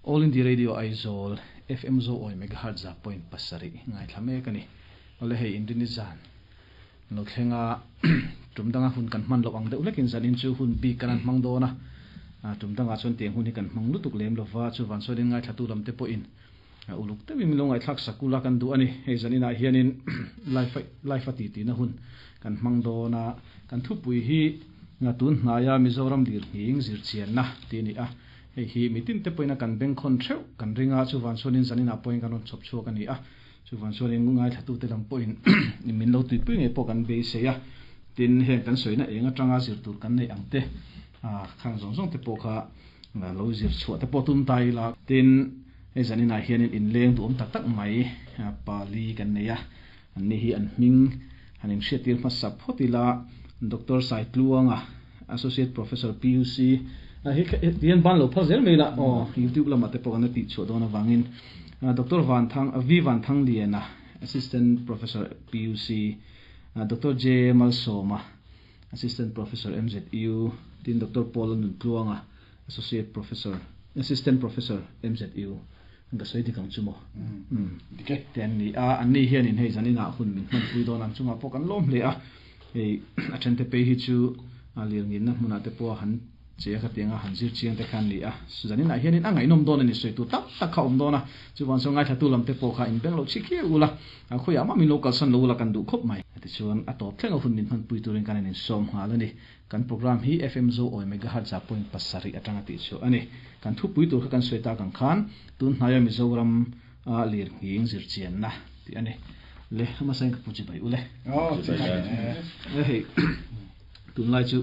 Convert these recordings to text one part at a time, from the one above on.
All India Radio Aizawl FM Zo Awi Megahertz 7.7 ngaithla mek a ni. Awle hei Inrini zan lo thlenga tum danga hun kan hman loh ang deuh hlekin zanin chu hun bik kan han hmang dawn a, tum dangah chuan tiang hun hi kan hmang lutuk lem lova, chuvan chuanin ngaithlatu lamte pawhin uluk deuhin min lo ngaihthlak sak ula kan duh a ni. Hei zaninah hianin life life a titi na hun kan hmang dawn a, kan thupui hi tun hnaia Mizoram lirnghing zirchianna tih a ni a, hei hi mitin te pawhin a kan bengkhawn theuh kan ring a, chuvan chuanin zaninah pawhin kan rawn chhawp chhuak a ni a. Chuvang chuanin ngaithlatute lam pawhin min lo tuipui ngei pawh kan beisei a, tin heng kan sawina eng atanga zir tur kan neih ang te khang zawng zawng te pawh kha lo zir chhuah te pawh tum ta ila. Tin, hei zaninah hianin inleng duhawm tak tak mai pali kan nei a, anni hi an hming han inhriattir hmasa phawt ila, Doctor Saitluanga, Associate Professor PUC, hi tihian ban lo phal zel mai ila aw, YouTube lamah te pawh kan la tihchhuah dawn avangin Doctor Vanthang, V Vanthangliana, Assistant Professor PUC, Doctor J Malsawma, Assistant Professor MZU, tin Doctor Paul Nuntluanga, Associate Professor, Assistant Professor MZU, ka sawi dik ang chu maw? Dik e. Te an ni a, anni hianin hei zaninah hun min hmanpui dawn ang chungah pawh kan lawm hle a, hei a thente phei hi chu lirnginna hmunah te pawh han che kha tianga han zir chiang te kha an ni a, zaninah hianin a ngaihnawm dawn a ni, sawi tur tam tak kha a awm dawn a, chuvang chuan ngaithlatu lam te pawh kha inbeng loh chi khiau ula, khawiah mah min lo kalsan lo ula kan duh khawp mai. Tichuan a tawp thleng a hun min hmanpui turin kan in insawm nghal a ni. Kan program hi FM Zo Awi Megahertz 7.7 atanga tih chhuah a ni. Kan thupui tur kha kan sawi tak ang khan tun hnaia Mizoram a lirnghing zirchianna tih a ni. Le, hmasa in ka pu chi bai ule. Aw, chi bai e. Le hei, tunlai chu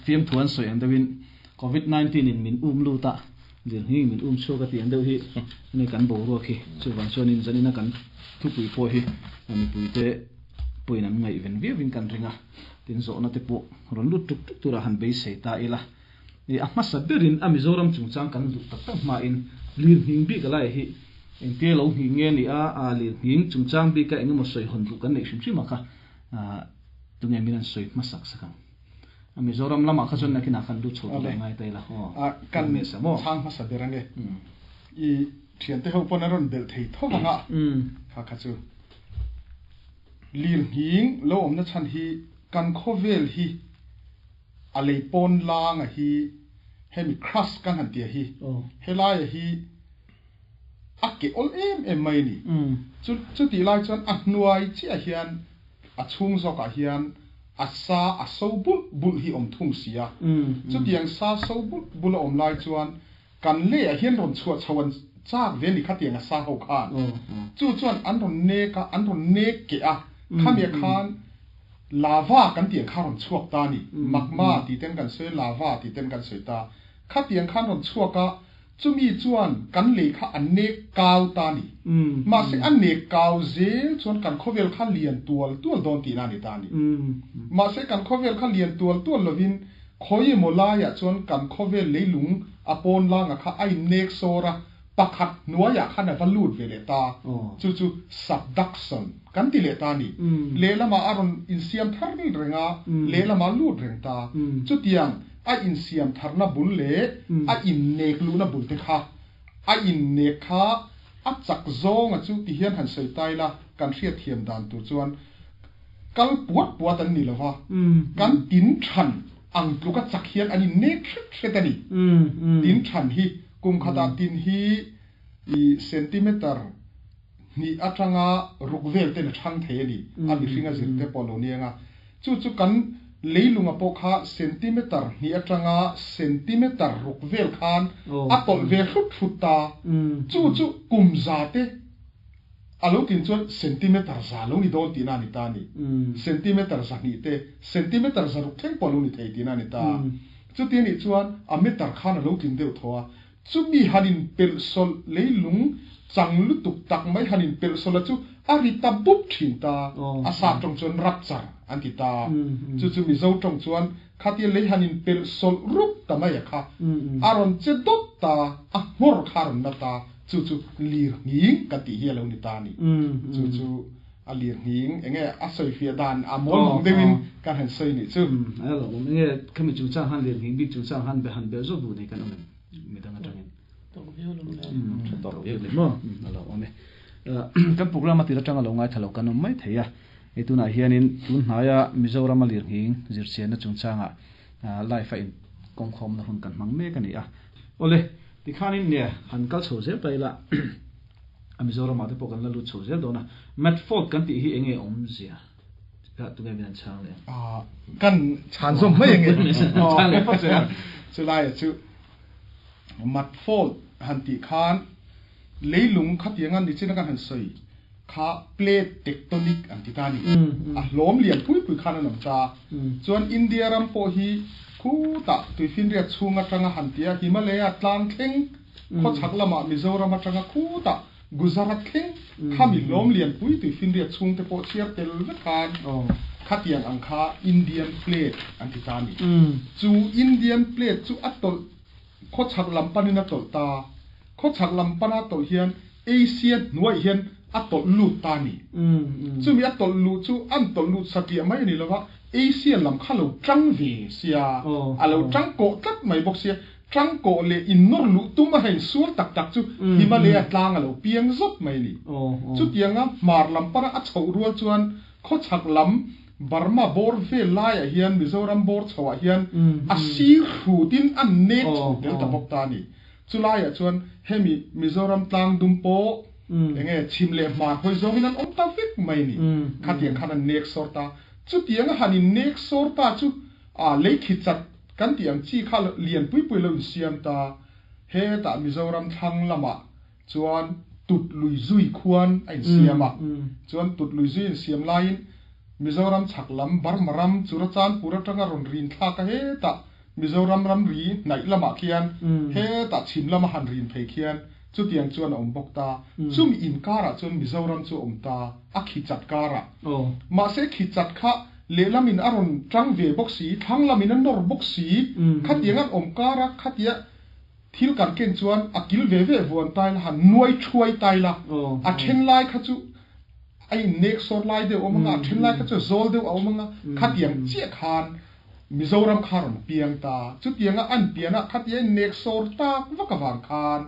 fiamthu an sawi ang deuhin Covid 19 in min um lut a, lirnghing min um chhuak a tih ang deuh hi ani kan boruak hi. Chuvang chuanin zanina kan thupui pawh hi mipuite pawhin an ngaihven viauin kan ring a. Tin zawhna te pawh rawn lut tuk tuk turah han beisei ta ila. I a hmasa berin a Mizoram chungchang kan duh tak tak hmain lirnghing bik a lai hi engtia lo nghing nge ni a, a lirnghing chungchang bika eng emaw sawi hawn duh kan neih hrim hrim a kha tunge min an sawi hmasak sak ang. A Mizoram lamah kha chuan nakinah khan lut chho tur a ngai ta ila aw. A kan chhang hmasa ber ange. I thiante ho pawn a rawn belh thei tho vang a kha kha chu. Lirnghing lo awmna chhan hi kan khawvel hi a lei pawn langa hi hemi crust kan han tia hi helaia hi a ke awl em em mai a ni. Chu chutih lai chuan a hnuai chiah hian a chhung zawkah hian a sa a so bulh bulh hi awm thung si a. Chutiang sa so bulh bulh a awm lai chuan Kan leiah hian rawn chhuah chho an chak ve ni khatiang a sa ho khan. Chu chuan an rawn nek a, an rawn nek keh a, khamiah khan lava kan tih ang kha rawn chhuak ta a ni. Magma tih ten kan sawi a, lava tih ten kan sawi ta. Khatiang khan rawn chhuak a, chumi chuan kan lei kha a nek kau ta a ni. Mahse a nek kau zel chuan kan khawvel kha lian tual tual dawn tihna a ni ta a ni. Mahse kan khawvel kha lian tual tual lovin Khawi emaw laiah chuan kan khawvel leilung a pawn langa kha a innek sawr a, pakhat hnuaiah khan a va lut ve leh ta. Chu chu subduction kan ti leh ta a ni. Lehlamah a rawn insiam thar reng a, lehlamah a lut reng ta. Chutiang a insiam tharna bul leh a innek luhna bul te kha a innek kha a chak zawnga chu tihian han sawi ta ila kan hriatthiam dan tur chuan Kal puat puat an ni lo va, kan tin than ang tluka chak hian an innek hret hret a ni. Tin than hi kum khatah tin hi i centimeter hnih atanga ruk vel ten a thang thei a ni, a mihring a zir te pawh lo ni ang a. Chu chu kan leilunga pawh kha centimeter hnih atanga centimeter ruk vel khan a tawlh ve hrut hrut ta. Chu chu kum za te A lo tin chuan centimeter za lo ni dawn tihna a ni ta a ni. Centimeter zahnih te, centimeter zaruk thleng pawh a lo ni thei tihna a ni ta. Chuti a nih chuan a meter khan a lo tlin deuh thaw a. Chumi han inpelh sawlh leilung chang lutuk tak mai han inpelh sawlh a chu a ri ta bup thin ta. A sap tawng chuan rupture an ti ta. Chu chu Mizo tawng chuan khatia lei han inpelh sawlh rup ta mai a kha a rawn che dawt ta, a nghawr kha a rawn na ta. Chu chu lir nghing kan tih hi a lo ni ta a ni. Chu chu a lir nghing eng nge a sawi fiah dan a mawl mang deuhin kan han sawi nih chu. A lo awm. Eng nge khami chungchang han lir nghing bik chungchang han be han belh zawk duh nei kan awm em midang atangin? Tawk viau lo. Tawk viau ni maw? A lo awm e. Kan program a tir atanga lo ngaithla lo kan awm mai thei a. Hei tunah hianin tun hnaia Mizorama lirnghing zirchianna chungchangah live a in kawngkhawmna hun kan hmang mek a ni a. Awle, tikhanin nia han kal chho zel ta ila a Mizoramah te pawh kan la lut chho zel dawn a. Matford kan tih hi enge awmzia? Kha tunge min an chhang leh ang? Kan chhan zawm mai enge? Chhang leh phawt che a. Chulaia chu Matford han tih khan leilung khatianga nichina kan han sawi kha plate tectonic an ti ta a ni. A hlawm lian pui pui khan an awm ta. Chuan India ram pawh hi khutah tuifinriat chhung atanga han tia Himalaya tlang thleng khawchhak lamah Mizoram atanga khutah Gujarat thleng khami hlawm lian pui tuifinriat chhung te pawh chhiar tel vek khan khatiang ang kha Indian plate an ti ta a ni. Chu Indian plate chu a tawlh khawchhak lam panin a tawlh ta. Khawchhak lam pana tawlh hian Asia hnuaih hian a tawlh lut ta a ni. Chumi a tawlh luh chu an tawlh lut satliah mai a ni lova, Asia lam kha lo tang ve sia, a lo tang kawh tlat mai bawk sia, tang kawh leh innawr luh tum a hein sual tak tak chu Himalaya tlang a lo piang zawk mai a ni. Chutianga hmar lam pana a chhoh rual chuan khawchhak lam Burma bawr vel laiah hian Mizoram bawr chhoah hian a sir hrutin a nek chho tel ta bawk ta a ni. Chulaiah chuan hemi Mizoram tlang dum pawh enge chhim leh hmar hawi zawngin an awm ta vek mai a ni. Khatiang khan an nek sawr ta. Chutianga han in nek sawr ta chu a lei khi chat kan tih ang chi kha lian pui pui lo insiam ta. Hetah Mizoram thlang lamah chuan tut lui zui khuan a insiam a. Chuan tut lui zui insiam laiin Mizoram chhak lam Burma ram Churachandpur atanga rawn rin thlak a hetah Mizoram ramri hnaih lamah khian hetah chhim lama han rin phei khian chutiang chuan a awm bawk ta. Chumi inkarah chuan Mizoram chu a awm ta, a khi chat karah. Mahse khi chat kha lehlamin a rawn tang ve bawk si, thlang lamin a nawr bawk si, khatiang an awm kara khatia thil kan ken chuan a kil ve ve vuan ta ila, han nuai thuai ta ila, a then lai kha chu a innek sawr lai deuh a awm anga, a then lai kha chu a zawl deuh a awm anga, khatiang chiah khan Mizoram kha rawn piang ta. Chutianga an pianah khatia in nek sawr tak vak avang khan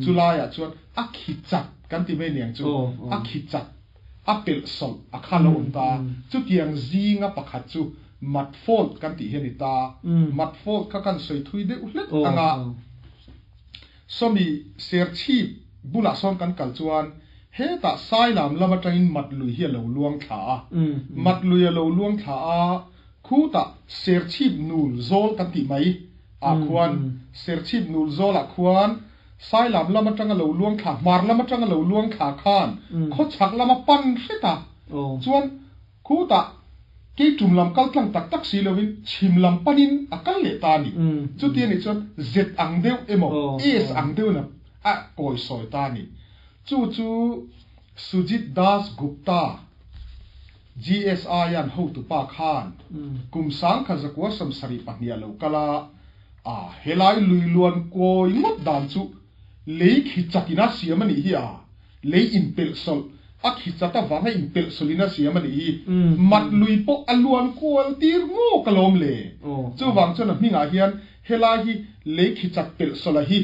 chulaiah chuan a khi chat kan ti mai niang chu, a khi chat, a pelh sawlh a kha lo awm ta. Chutiang zinga pakhat chu mat fault kan tih hi a ni ta. Mat fault kha kan sawi thui deuh hlek anga sawmi serchhip bulah sawn kan kal chuan hetah Sailam lam atangin mat lui hi a lo luang thla a. Mat lui a lo luang thla a. Khutah Serchhip nul zawl kan tih mai ah khuan Serchhip nul zawl ah khuan Sailam lam atanga lo luang thla, hmar lam atanga lo luang thla khan khawchhak lama pan hret a, chuan khutah keitum lam kal tlang tak tak si lovin chhim lam panin a kal leh ta a ni. Chuti anih chuan Z ang deuh emaw S ang deuhin a kawi sawi ta a ni. Chu chu Sujit Das Gupta GSI-a'n hotupa khan kum 1972 a lo kal a, a helai lui luan kawi ngawt dan chu lei khi chakin a siam a nih hi a, lei inpelh sawlh a khi chat avanga inpelh sawlhin a siam a nih hi, mat lui pawh a luan kual tir ngawk alawm le. Chuvang chuan a hmingah hian helai hi lei khi chat pelh sawlh a hi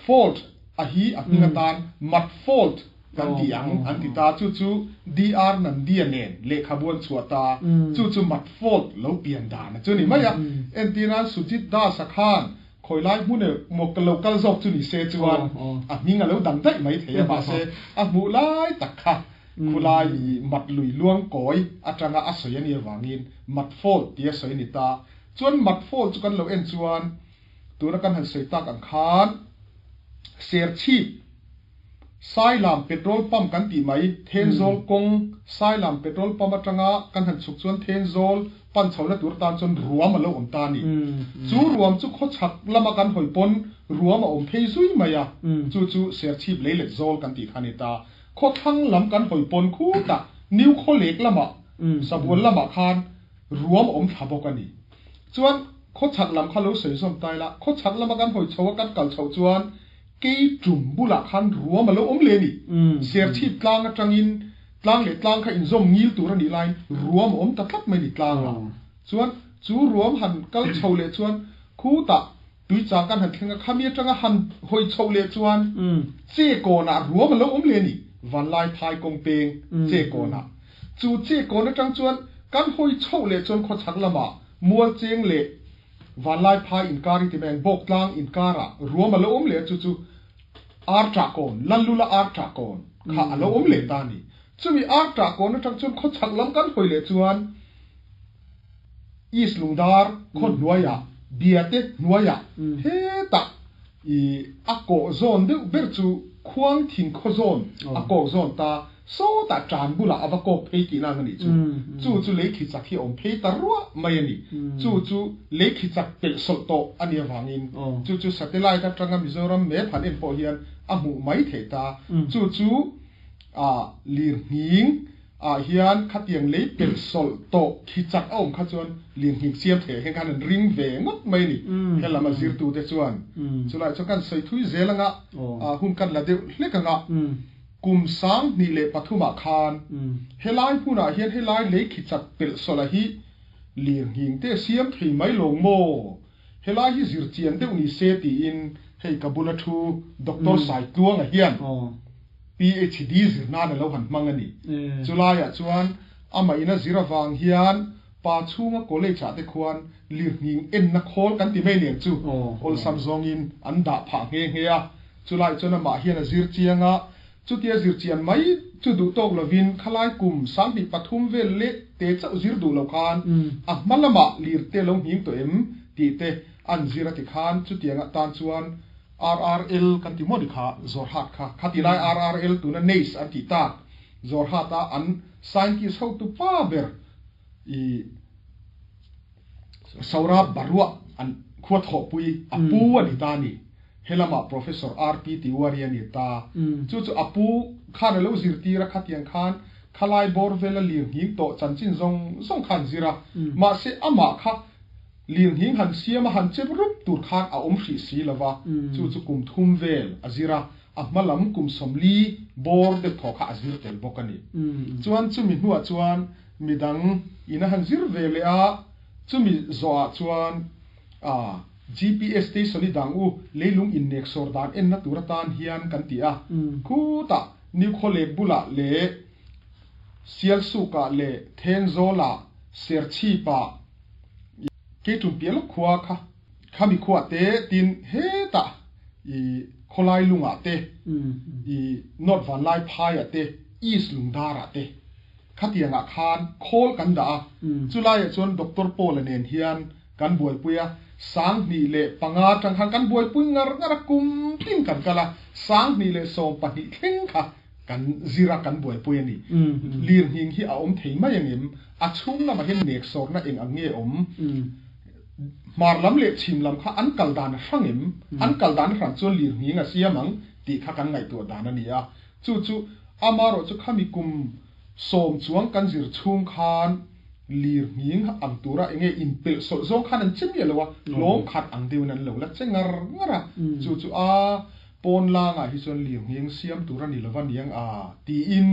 Fault a hi a hming atan Mat Fault kan ti ang an ti ta, chu chu DR Nandia nen lehkhabu an chhuah ta, chu chu Mat Fault lo pian dan a chu ni mai a. Entirnan Sujit Das-a khan khawi lai hmun emaw lo kal zawk chu ni se chuan a hming a lo dang daih mai thei a, mahse a hmuh lai tak kha khulai Mat lui luang kawi atanga a sawi a nih avangin Mat Fault tia sawi a ni ta. Chuan Mat Fault chu kan lo en chuan Tuna kan han sawi tak ang khan Serchhip, Sailam petrol pump kan tih mai, Thenzawl kawng, Sailam petrol pump atanga kan han chhuk chuan Thenzawl pan chhohna tur tan chuan ruam a lo awm ta a ni. Chu ruam chu khawchhak lama kan hawi pawn ruam a awm phei zui mai a, chu chu Serchhip leilet zawl kan tih kha a ni ta. Khawthlang lam kan hawi pawn khutah New Khawlek lamah, Sabual lamah khan ruam a awm thla bawk a ni. Chuan khawchhak lam kha lo sawi zawm ta ila, khawchhak lama kan hawi chho a kan kal chhoh chuan kei tum bulah khan ruam a lo awm leh a ni. Serchhip tlang atangin tlang leh tlang kha inzawm ngil tur a nih laiin ruam a awm ta tlat mai a ni tlangah. Chuan chu ruam han kal chho leh chuan khutah. Tuichang kan han thleng a, khami atanga han hawi chhoh leh chuan che kawnah ruam a lo awm leh a ni, Vanlaiphai kawng peng che kawnah. Chu che kawn atang chuan kan hawi chhoh leh chuan khawchhak lamah Mualcheng leh Vanlaiphai inkar i ti mai ang, Bawktlang inkarah ruam a lo awm leh a, chu chu Arṭahkawn, Lallula Arṭahkawn kha a lo awm leh ta a ni. Chumi Arṭahkawn atang chuan khawchhak lam kan hawi leh chuan East Lungdar khaw hnuaiah, Biate hnuaiah hetah i a kawh zawn deuh ber chu Khuangthin khaw zawn a kawk zawn ta, sawtah tan bulah a va kawk phei tihna ang a nih chu. Chu chu lei khi chak hi a awm phei ta ruah mai a ni. Chu chu lei khi chak pelh sawlh tawh a nih avangin chu chu satellite atanga Mizoram map han en pawh hian a hmuh mai theih ta. Chu chu a lirnghing ah hian khatiang lei pelh sawlh tawh khi chak a awm kha chuan lirnghing siam theih ah hian khan an ring ve ngawt mai a ni. Helam a zirtute chuan chulai chuan kan sawi thui zel anga hun kan la deuh hlek anga kum 2003 ah khan helai hmunah hian helai lei khi chak pelh sawlh a hi lirnghing te siam thei mai lawng maw? Helai hi zir chian deuh ni se tiin hei ka bula thu Doctor Saitluanga hian PhD zir nan a lo han hmang a ni. Chulaiah chuan amah ina zir avang hian pa chhunga college ah te khuan lirnghing enna khawl kan ti mai nen chu awlsam zawngin an dah phah nghe nghe a. Chulai chuan amah hian a zir chiang a, chutia zir chian mai chu duh tawk lovin khalai kum 23 vel leh te chauh zir duh lo khan a hma lamah lir te lo nghing tawh em tih te an zir a ti khan chutiang atan chuan RRL kan ti maw ni kha Zawrhat kha khati lai RRL tuna NACE an tih tak Zawrhat a an scientist hotu pa ber i Saurabh Baruah an khua thawhpui a pu a ni ta a ni. Helamah Professor RP Tiwari a ni ta. Chu chu a pu khan a lo zirtir a khatiang khan khalai bawr vela lirnghing tawh chanchin zawng zawng kha an zir a. Mahse amah kha lirnghing han siam a han chep rup tur khan a awm hrih si lo va, chu chu kum thum vel a zir a, a hma lam kum 40 bawr deuh thaw kha a zir tel bawk a ni. Chuan chumi hnuah chuan midang in a han zir ve leh a, chumi zawhah chuan a GPS station i dang u leilung innek sawr dan enna tur atan hian kan ti a, khutah New Khawlek bulah leh Sialsukah leh Thenzawlah Serchhipah Kei tum piah lawk khua kha khami khuah te tin hetah i khawlai lungah te i North Vanlai phaiah te East Lungdarah te khatiangah khan khawl kan dah a, chulaiah chuan Doctor Paul-a nen hian kan buaipui a, 2005 atang khan kan buaipui ngar ngar a, kum tin kan kal a, 2012 thleng kha kan zir a kan buaipui a ni. Lirnghing hi a awm thei mai angem? A chhung lamah hian neksawrna eng ang nge awm? Hmar lam leh chhim lam kha an kal dan a hrang em? An kal dan a hran chuan lirnghing a siam ang tih kha kan ngaihtuah dan a ni a. Chu chu amarawh chu khami kum 10 chuang kan zir chhung khan lirnghing ang tura enge inpelh sawlh zawng khan an che miah lo a, hlawm khat ang deuhin an lo la che ngar ngar a. Chu chu a Pawn langah hi chuan lirnghing siam tur a ni lova niang a tiin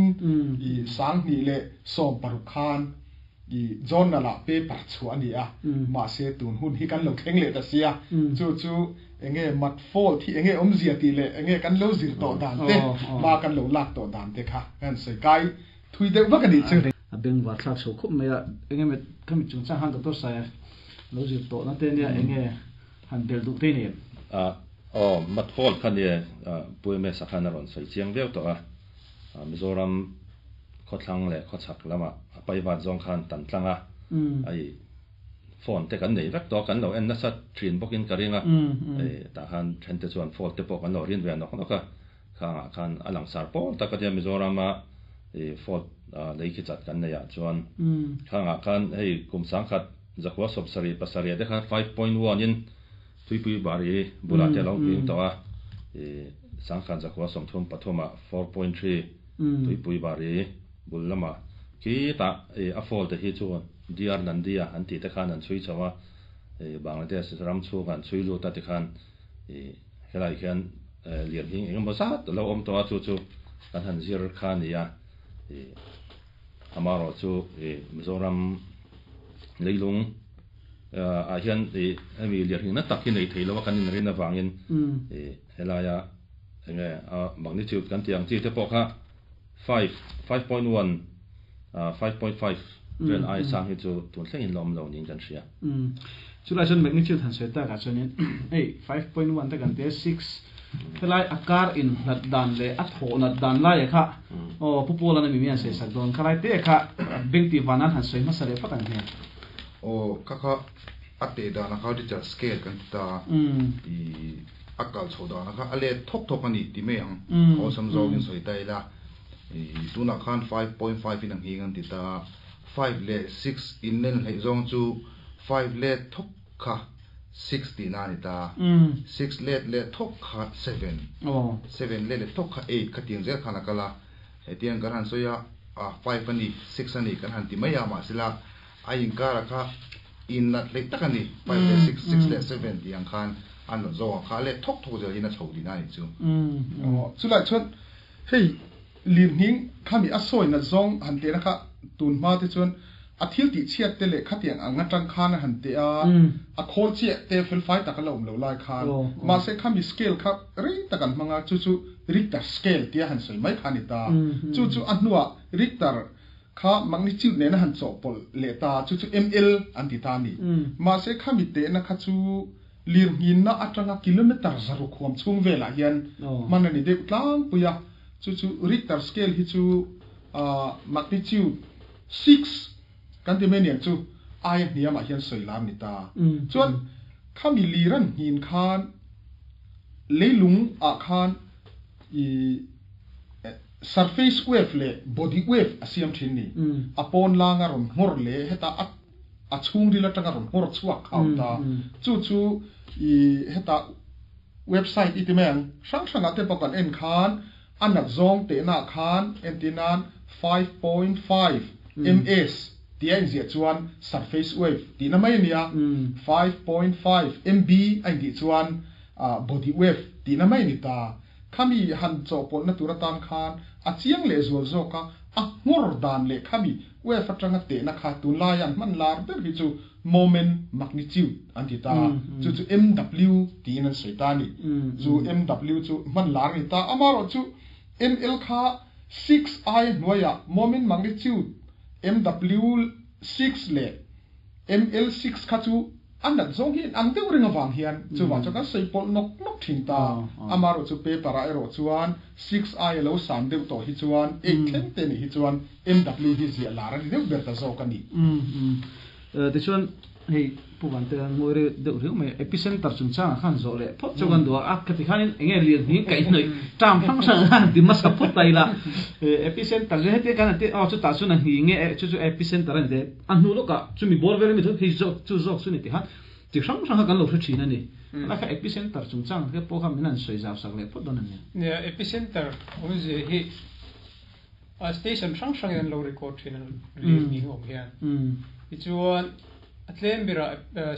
i 2016 khan i journal ah paper chhuah a ni a, mahse tun hun hi kan lo thleng leh ta sia, chu chu enge mat fault hi enge awmzia tih leh enge kan lo zir tawh dan te, hma kan lo lak tawh dan te kha kan sawi kai thui deuh vak a nih chu. A bengvar thlak chho khawp mai a, enge khami chungchang khan Doctor Saia lo zir tawh na te nia enge han belh duh te nen. Aw, mat fault kha nia Pu MS-a khan a rawn sawi chiang viau tawh a, Mizoram khawthlang leh khawchhak lamah a paivat zawng khan tan tlang a, ai phone te kan nei vek tawh a, kan lo en nasa thin bawkin ka ring a, tah khan then te chuan fault te pawh kan lo rin ve nawk nawk a, khangah khan a langsar pawl tak a nia Mizorama fault lei khi chat kan neih ah chuan khangah khan hei kum 1977 te khan 5.1 in Tuipui Bari bulah te a lo nghing tawh a, i 1933 ah 4.3 Tuipui Bari bul lamah khitah i a fault te hi chu DR Nandia an tih te khan an chhui chho a, i Bangladesh ram chhungah an chhui lut a tikhan i helai khian lian hing engemaw zat a lo awm tawh a, chu chu kan han zir kha a ni a, i amaherawhchu i Mizoram leilung. Ah hian i hemi lirnghing na tak hi nei thei lo a kan inrin avangin i helaia enge a magnitude kan tih ang chi te pawh kha five, 5.1, 5.5 vel aia sang hi chu tun thlengin la awm lo niin kan hria. Chulai chuan magnitude han sawi takah chuanin hei 5.1 te kan tia six helai a kar inhlat dan leh a thawh nat dan laia kha aw Pu Pawla na mimi an sawi sak dawn khalai te kha beng tih van nan han sawi hmasa leh phawt ang hian. Aw kha kha a teh dana kha Richter scale kan ti ta i a kal chho dana kha a let thawk thawk a ni ti mai ang awlsam zawngin sawi ta ila i tunah khan 5.5 in a nghing an ti ta 5 leh 6 in len hleih zawng chu 5 let thawk kha 6 tihna a ni ta 6 let leh thawk kha 7 7 let leh thawk kha 8 khatiang zel khan a kal a hetiang kan han sawi a 5 a ni 6 a ni kan han ti mai a mahsela A inkara kha in nat hleih tak a ni, 5 leh 6, 6 leh 7 tih ang khan a nat zawk ang kha a let thawk thawk zel hian a chho tihna a nih chu. Aw, chulai chuan hei lirnghing khami a sawi nat zawng han tehna kha tun hma te chuan a thil tih chhiat te leh khatiang ang atang khan a han teh a, a khawl chiah te felfai tak a la awm loh lai khan mahse khami scale kha rei tak an hmang a, chu chu Richter scale tia han sawi mai kha a ni ta. Chu chu a hnuah Richter Kha magnitude nena han chawhpawlh leh ta chu chu ml an ti ta a ni. Mahse khami tehna kha chu lirnghinna atanga kilometer zaruk huam chhung velah hian hman a ni deuh tlangpui a, chu chu Richter scale hi chu magnitude 6 kan ti mai aniang chu aia hniamah hian sawi lar a ni ta. Chuan khami lir an nghin khan leilung ah khan i Surface wave leh body wave a siam thin ni. A pawn langa rawn nghawr leh heta a a chhungril atanga rawn nghawr chhuak kha a awm ta. Chu chu i heta website i ti mai ang hrang hrangah te pawh kan en khan a nat zawng tehnaah khan entir nan 5.5 ms tih a inziah chuan surface wave tihna mai a nia, 5.5 mb a intih chuan body wave tihna mai a ni ta. Khami han chawhpawlhna tur atan khan a chiang leh zual zawk a, a nghawr dan leh khami wave atanga tehna kha tunlaia an hman lar ber hi chu moment magnitude an ti ta, chu chu MW tiin an sawi ta a ni. Chu MW chu hman lar a ni ta, amaherawh chu ML kha 6 ai hnuaiah moment magnitude MW 6 leh ML 6 kha chu A nat zawng hi in ang deuh reng avang hian chuvang chuan kan sawi pawlh nawk nawk thin ta. Amaherawh chu paper ah erawh chuan 6 ai a lo san deuh tawh hi chuan 8 thleng te nih hi chuan MW hi ziah lar a ni deuh ber ta zawk a ni. Tichuan hei Pu Vante a ngawi rei deuh riau mai a, epicenter chungchangah khan zawh leh phawt chu kan duh a, a khati khanin eng nge lian hming kaihhnawih term hrang hrang khan ti hmasa phawt ta ila. Epicenter chu heti kan han ti aw chutah chuan a hni nge chu chu epicenter a ni te. A hnu lawkah chumi bawr vel ami thu hei zawk chu zawk chu ni ti khan chi hrang hrang kha kan lo hre thin a ni. Helai kha epicenter chungchang te pawh kha min han sawi zau sak leh phawt dawn a nia. Nia, epicenter awmzia hi a station hrang hrangin an lo record thin a lir hming awm hian. Tichuan a tlem berah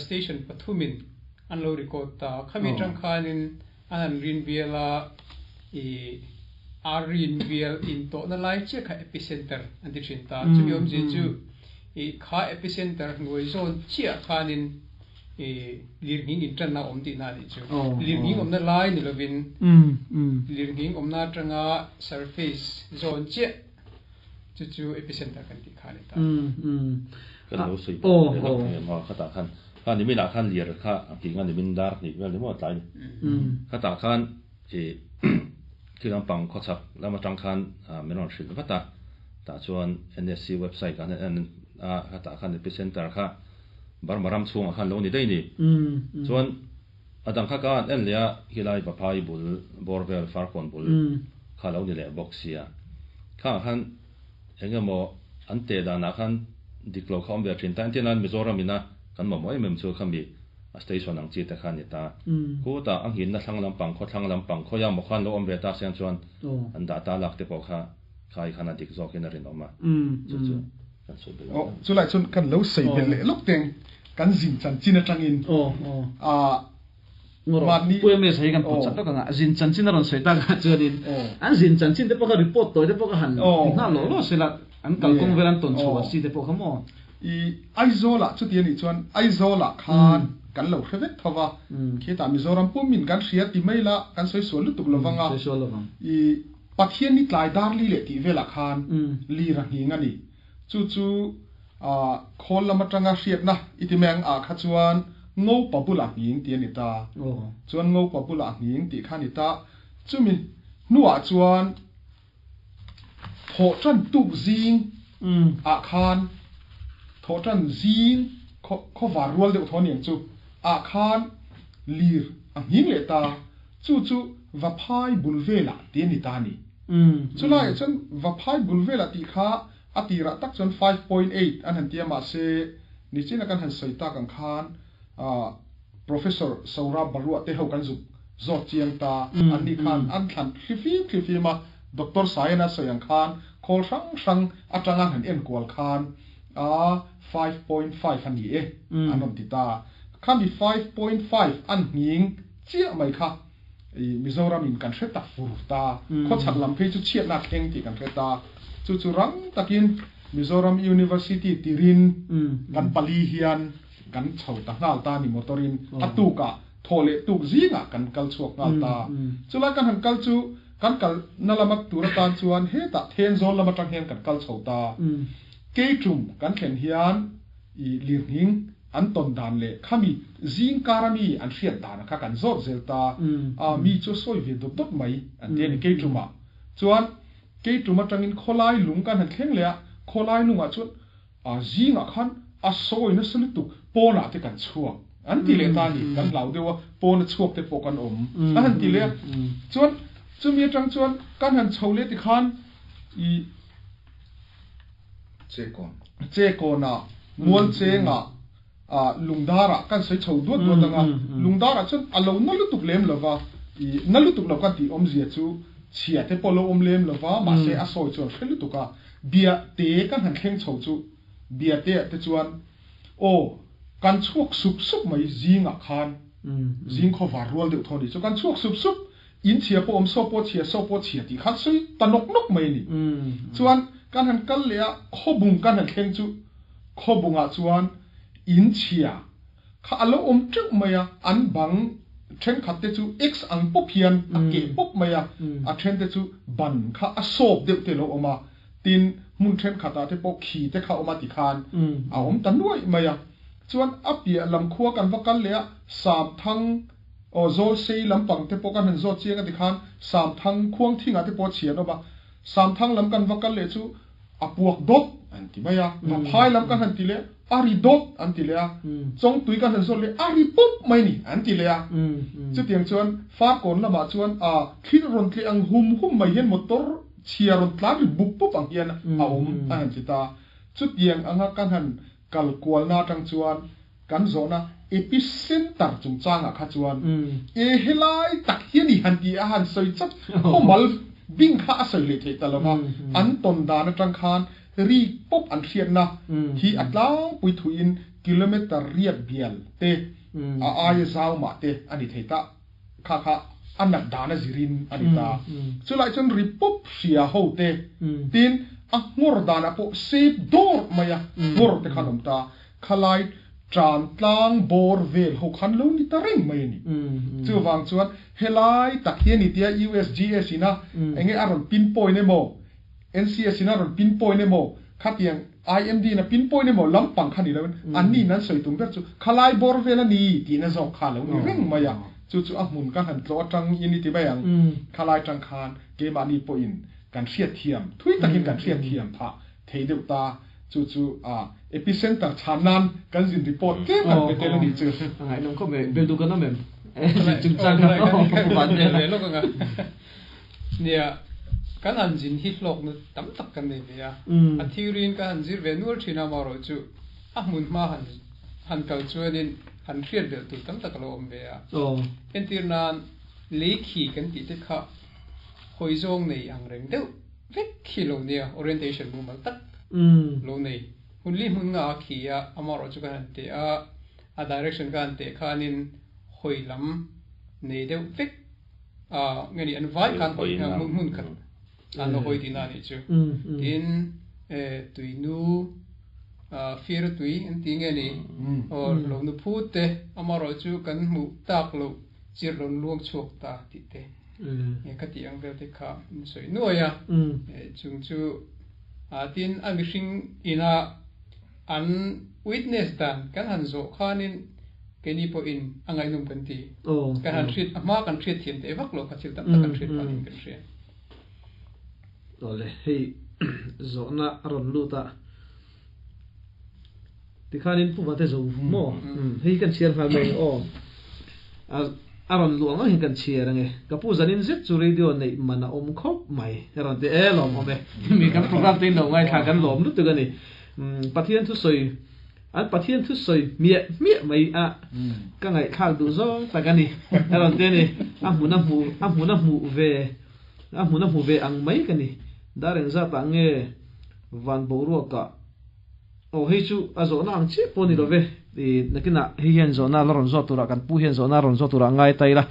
station pathumin an lo record ta. Khami atang khanin an han rin bial a, i a rin bial intawhna lai chiah kha epicenter an ti thin ta. Chumi awmzia chu i kha epicenter hnuai zawn chiah khanin i lirnghing intanna a awm tihna a nih chu. Lirnghing awmna lai ni lovin lirnghing awmna atanga surface zawn chiah chu chu epicenter kan tih kha a ni ta. Kan lo sawi pawh leh lawk thei maw khatah khan kha nimin ah khan lir kha a nghing a nimin dar hnih vel ni maw tlai ni khatah khan i thil lampang khawchhak lam atang khan min rawn hrilh vat a tah chuan NSC website ah hian en a khatah khan epicenter kha Burma ram chhungah khan lo ni daih ni chuan a dang kha ka han en leh a khilai Vaphai bul bawr vel Farkawn bul kha lo ni leh bawk sia khangah khan Eng emaw an teh danah khan dik lo kha awm ve thin ta. Engtin nan Mizoram ina kan mamawh em em chu khami a station ang chi te kha a ni ta. Khutah a nghinna thlang lampang, khawthlang lampang, khawiah emaw khan lo awm ve ta siang chuan an dah ta lak te pawh kha khai khan a dik zawkin a rinawm a. Chu chu kan sawi belh ang. Chulai chuan kan lo sawi belh leh lawk teng kan zin chanchin atangin Mahni Pu MS hi kan pawt chat lawk ang a, zin chanchin a rawn sawi tak ah chuanin an zin chanchin te pawh kha report tawi te pawh kha han ti nghal lawh lawh sela, an kalkawng vel an tawn chho a si te pawh kha maw? I Aizawlah chuti a nih chuan Aizawlah khan kan lo hre vek tho va, khitah Mizoram pumin kan hria ti mai la, kan sawi sual lutuk lo vang a. I Pathian ni tlai dar li leh tih velah khan lir a nghing a ni. Chu chu khawl lam atanga hriatna i ti mai ang ah kha chuan Ngopa bulah nghing tih a ni ta. Chuan Ngopa bulah nghing tih kha a ni ta. Chumi hnuah chuan Thawh tan tuk zing ah khan thawh tan zing khaw khawvar rual deuh thaw aniang chu ah khan lir a nghing leh ta, chu chu Vaphai bul velah tih a ni ta a ni. Chulaiah chuan Vaphai bul velah tih kha a tirah tak chuan 5.8 an han ti a, mahse nichina kan han sawi tak ang khan Professor Saurabh Barua te ho kan zuk zawt chiang ta, anni khan an thlan thlifim thlifim a, Doctor Sayana sawi ang khan khawl hrang hrang atanga an han enkual khan a 5.5 a ni e an rawn ti ta. Khami 5.5 an nghing chiah mai kha i Mizoram in kan hre ta fur ta, khawchhak lam phei chu chhiatna a thleng tih kan hre ta. Chu chu rang takin Mizoram University tirin kan pali hian kan chho ta nghal ta ni motor in a tuk ah thawh leh tuk zing ah kan kal chhuak nghal ta. Chulai kan han kal chu kan kal na lama tur atan chuan hetah Thenzawl lam atang hian kan kal chho ta. Keitum kan thlen hian i lirnghing an tawn dan leh khami zing kar a mi an hriat dan kha kan zawt zel ta. A mi chu a sawi ve dawt dawt mai an ti a ni Keitum ah chuan Keitum atangin khawlai lung kan han thleng leh a, khawlai lungah chuan A zingah khan a sawi nasa lutuk, pawnah te kan chhuak an ti leh ta a ni, kan hlau deuh a, pawna chhuak te pawh kan awm a han ti leh a, chuan chumi atang chuan kan han chho leh tikhan i Chekawn. Chekawnah, Mualchengah, ah Lungdarah kan sawi chho duat duat ang a, Lungdarah chuan a lo na lutuk lem lo va, i na lutuk lo kan tih awmzia chu chhia te pawh lo awm lem lo va, mahse a sawi chuan hre lutuk a, Bia te kan han thleng chho chu bia te ah te chuan aw kan chhuak sup sup mai zingah khan zing khawvar rual deuh thaw a nih chu kan chhuak sup sup in chhia pawh awm saw pawh chhia saw pawh chhia tih khan sawi ta nawk nawk mai a ni. Chuan kan han kal leh a khawbung kan han thleng chu khawbungah chuan in chhia kha a lo awm teuh mai a, an bang thenkhat te chu X ang pawp hian a keh pawp mai a, a then te chu ban kha a sawp deuh te lo awm a, tin hmun thenkhat ah te pawh khi te kha awm a ti khan a awm ta nuaih mai a. Chuan a piah lam khua kan va kal leh a, Samthang aw Zawlsei lampang te pawh kan han zawt chiang a ti khan Samthang khuangthing ah te pawh chhi an awm a, Samthang lam kan va kal leh chu a puak dawt an ti mai a, Vaphai lam kan han ti leh a ri dawt an ti leh a, Chawngtui kan han zawt leh a ri pup mai ni an ti leh a. Chutiang chuan Farkawn lamah chuan a thil rawn tleh ang hum hum mai hian motor chhia rawn tlan ri bup bup ang hian a awm a han ti ta. Chutiang anga kan han kal kualna atang chuan kan zawhna epicenter chungchangah kha chuan e helai tak hi a ni han ti a han sawi chap khawmal bing kha a sawi leh theih ta lo va, an tawn dan atang khan ri pawp an hriatna hi a tlangpui thuin kilometer riat bial te a aia zau mah te a ni thei ta kha kha a nat dan a zirin a ni ta. Chulai chuan ri pawp hria ho te tin a nghawr danah pawh sep dawrh mai a nghawr te khan awm ta. Khalai tan tlang bawr vel ho khan lo ni ta reng mai a ni. Chuvang chuan helai tak hi a ni tia USGS ina enge a rawn pinpoint emaw, NCS ina rawn pinpoint emaw, khatiang IMD ina pinpoint emaw lampang kha ni loin anni in an sawi tum ber chu khalai bawr vel a ni tihna zawk kha a lo ni reng mai a. Chu chu a hmun kan han tlawh atang in i ti mai ang. Khalai tang khan keimahni pawhin kan hriatthiam, thui takin kan hriatthiam phah thei deuh ta. Chu chu a epicenter chhan nan kan zin report tlem kan pe tel a nih chu. A ngaihnawm khawp mai, bel duh kan awm em? Zin chungchang kha aw van vel a. Lawk anga. Nia, kan han zin hi hlawkna tam tak kan nei ve a. A theory in kan han zir ve nual thin a, amaherawh chu a hmun hma han han kal chuanin han hriat belh tur tam tak a lo awm ve a. Entir nan lei khi kan tih te kha hawi zawng nei ang reng deuh Vek khi lo nia, orientation mumal tak lo nei. Hun li hmun nga a khi a, amaherawh chu kan han teh a, a direction ka han teh khanin hawi lam nei deuh vek a, nge ni an vai khan hawi hmun hmun khat an lo hawi tihna a nih chu. Tin, tuinu. Fir tui an ti nge ni aw lo nu phut te amarawh chu kan hmuh tak loh chirh rawn luang chhuak ta tih te ka tih ang vel te kha min sawi nuai a. Chung chu tin a mihring ina an witness dan kan han zawh khanin keini pawhin a ngaihnawm kan ti. Kan han hriat a hma kan hriat thiam teh vak lo kha thil tam tak kan hriat pahin kan hria. Awle hei zawhna a rawn lut a tikhanin Pu Vate zo maw hei kan chhiar nghal mai aw a rawn luh ang angin kan chhiar ange ka pu zanin zet chu radio neih man a awm khawp mai a rawn ti e lawm awm e mi kan program te in lo ngaithla kan lawm lutuk a ni Pathian thusawi An Pathian thu sawi hmiah hmiah mai a, ka ngaihthlak duh zawng tak a ni. A rawn ti a ni. A hmun a hmu, a hmun a hmuh ve, a hmun a hmu ve ang mai ka ni. Dar engzatah nge van boruakah Aw hei chu a zawhna ang chiah pawh a ni lo ve. I nakinah hei hian zawhna la rawn zawt turah kan pu hian zawhna rawn zawt turah ngai ta ila.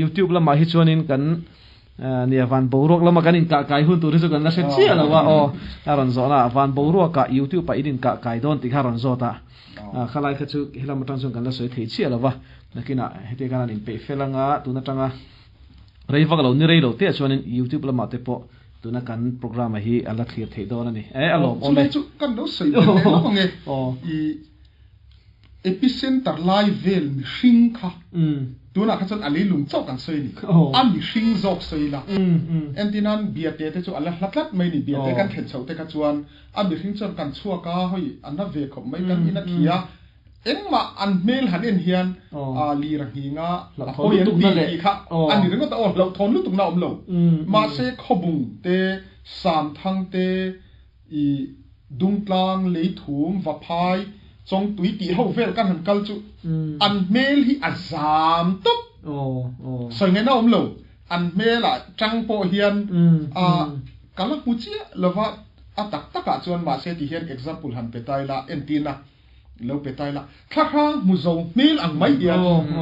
Youtube lamah hi chuanin kan Nia, van boruak lama kan inkah kai hun tur hi chu kan la hre chiah lo a, aw a rawn zawhna ah van boruakah youtube ah in inkah kai dawn tih kha a rawn zawt a, khalai kha chu helam atang chuan kan la sawi thei chiah lo va, nakinah hetiang khan an inpeih fel anga tun atanga rei vak lo ni rei lo te ah chuanin youtube lamah te pawh tuna kan programme hi a la thlir theih dawn a ni, e a lawm awm e. Chulai chu kan lo sawi ve leh lawk ange, i Epicenter lai vel mihring kha tunah kha chuan a leilung chauh kan sawi a ni. A mihring zawk sawi ila. Entirnan Biate te chu a la hla tlat mai a ni. Biate kan thlen chhoh te kha chuan a mihring chuan kan chhuak a, hawi a na ve khawp mai kan in a thi a. Engmah an hmel han en hian lir a nghing a, a hawi an ti tih kha a ni ringawt a, aw hlauhthawn lutukna a awm lo. Mahse Khawbung te, Samthang te, I Dungtlang, Leithum, Vaphai, Chawngtui tih ho vel kan han kal chu an hmel hi a zam tawp. Sawi ngaihna awm lo. An hmelah tang pawh hian ka la hmu chiah lova a tak takah chuan mahse ti hian example han pe ta ila entirna lo pe ta ila thlahrang hmu zo hmel ang mai hian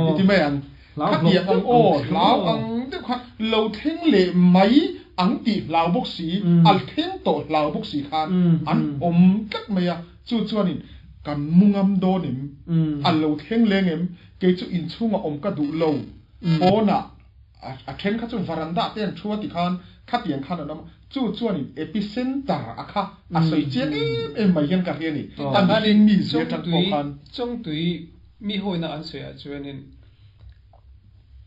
i ti mai ang. Khatiang ang aw hlau ang deuh khan lo thleng leh mai ang tih hlau bawk si, a thleng tawh hlau bawk si khan an awm tlat mai a. Chu chuanin kan mu ngam dawn em? A lo thleng leng em? Kei chu inchhungah awm ka duh lo. Pawnah a then kha chu varanda te an thu a ti khan khatiang khan an awm a. Chu chuanin epicenter a kha a sawi chiang em em mai hian ka hria a ni. A mihring mi zia atang pawh khan. Chawngtui mi hawina an sawiah chuanin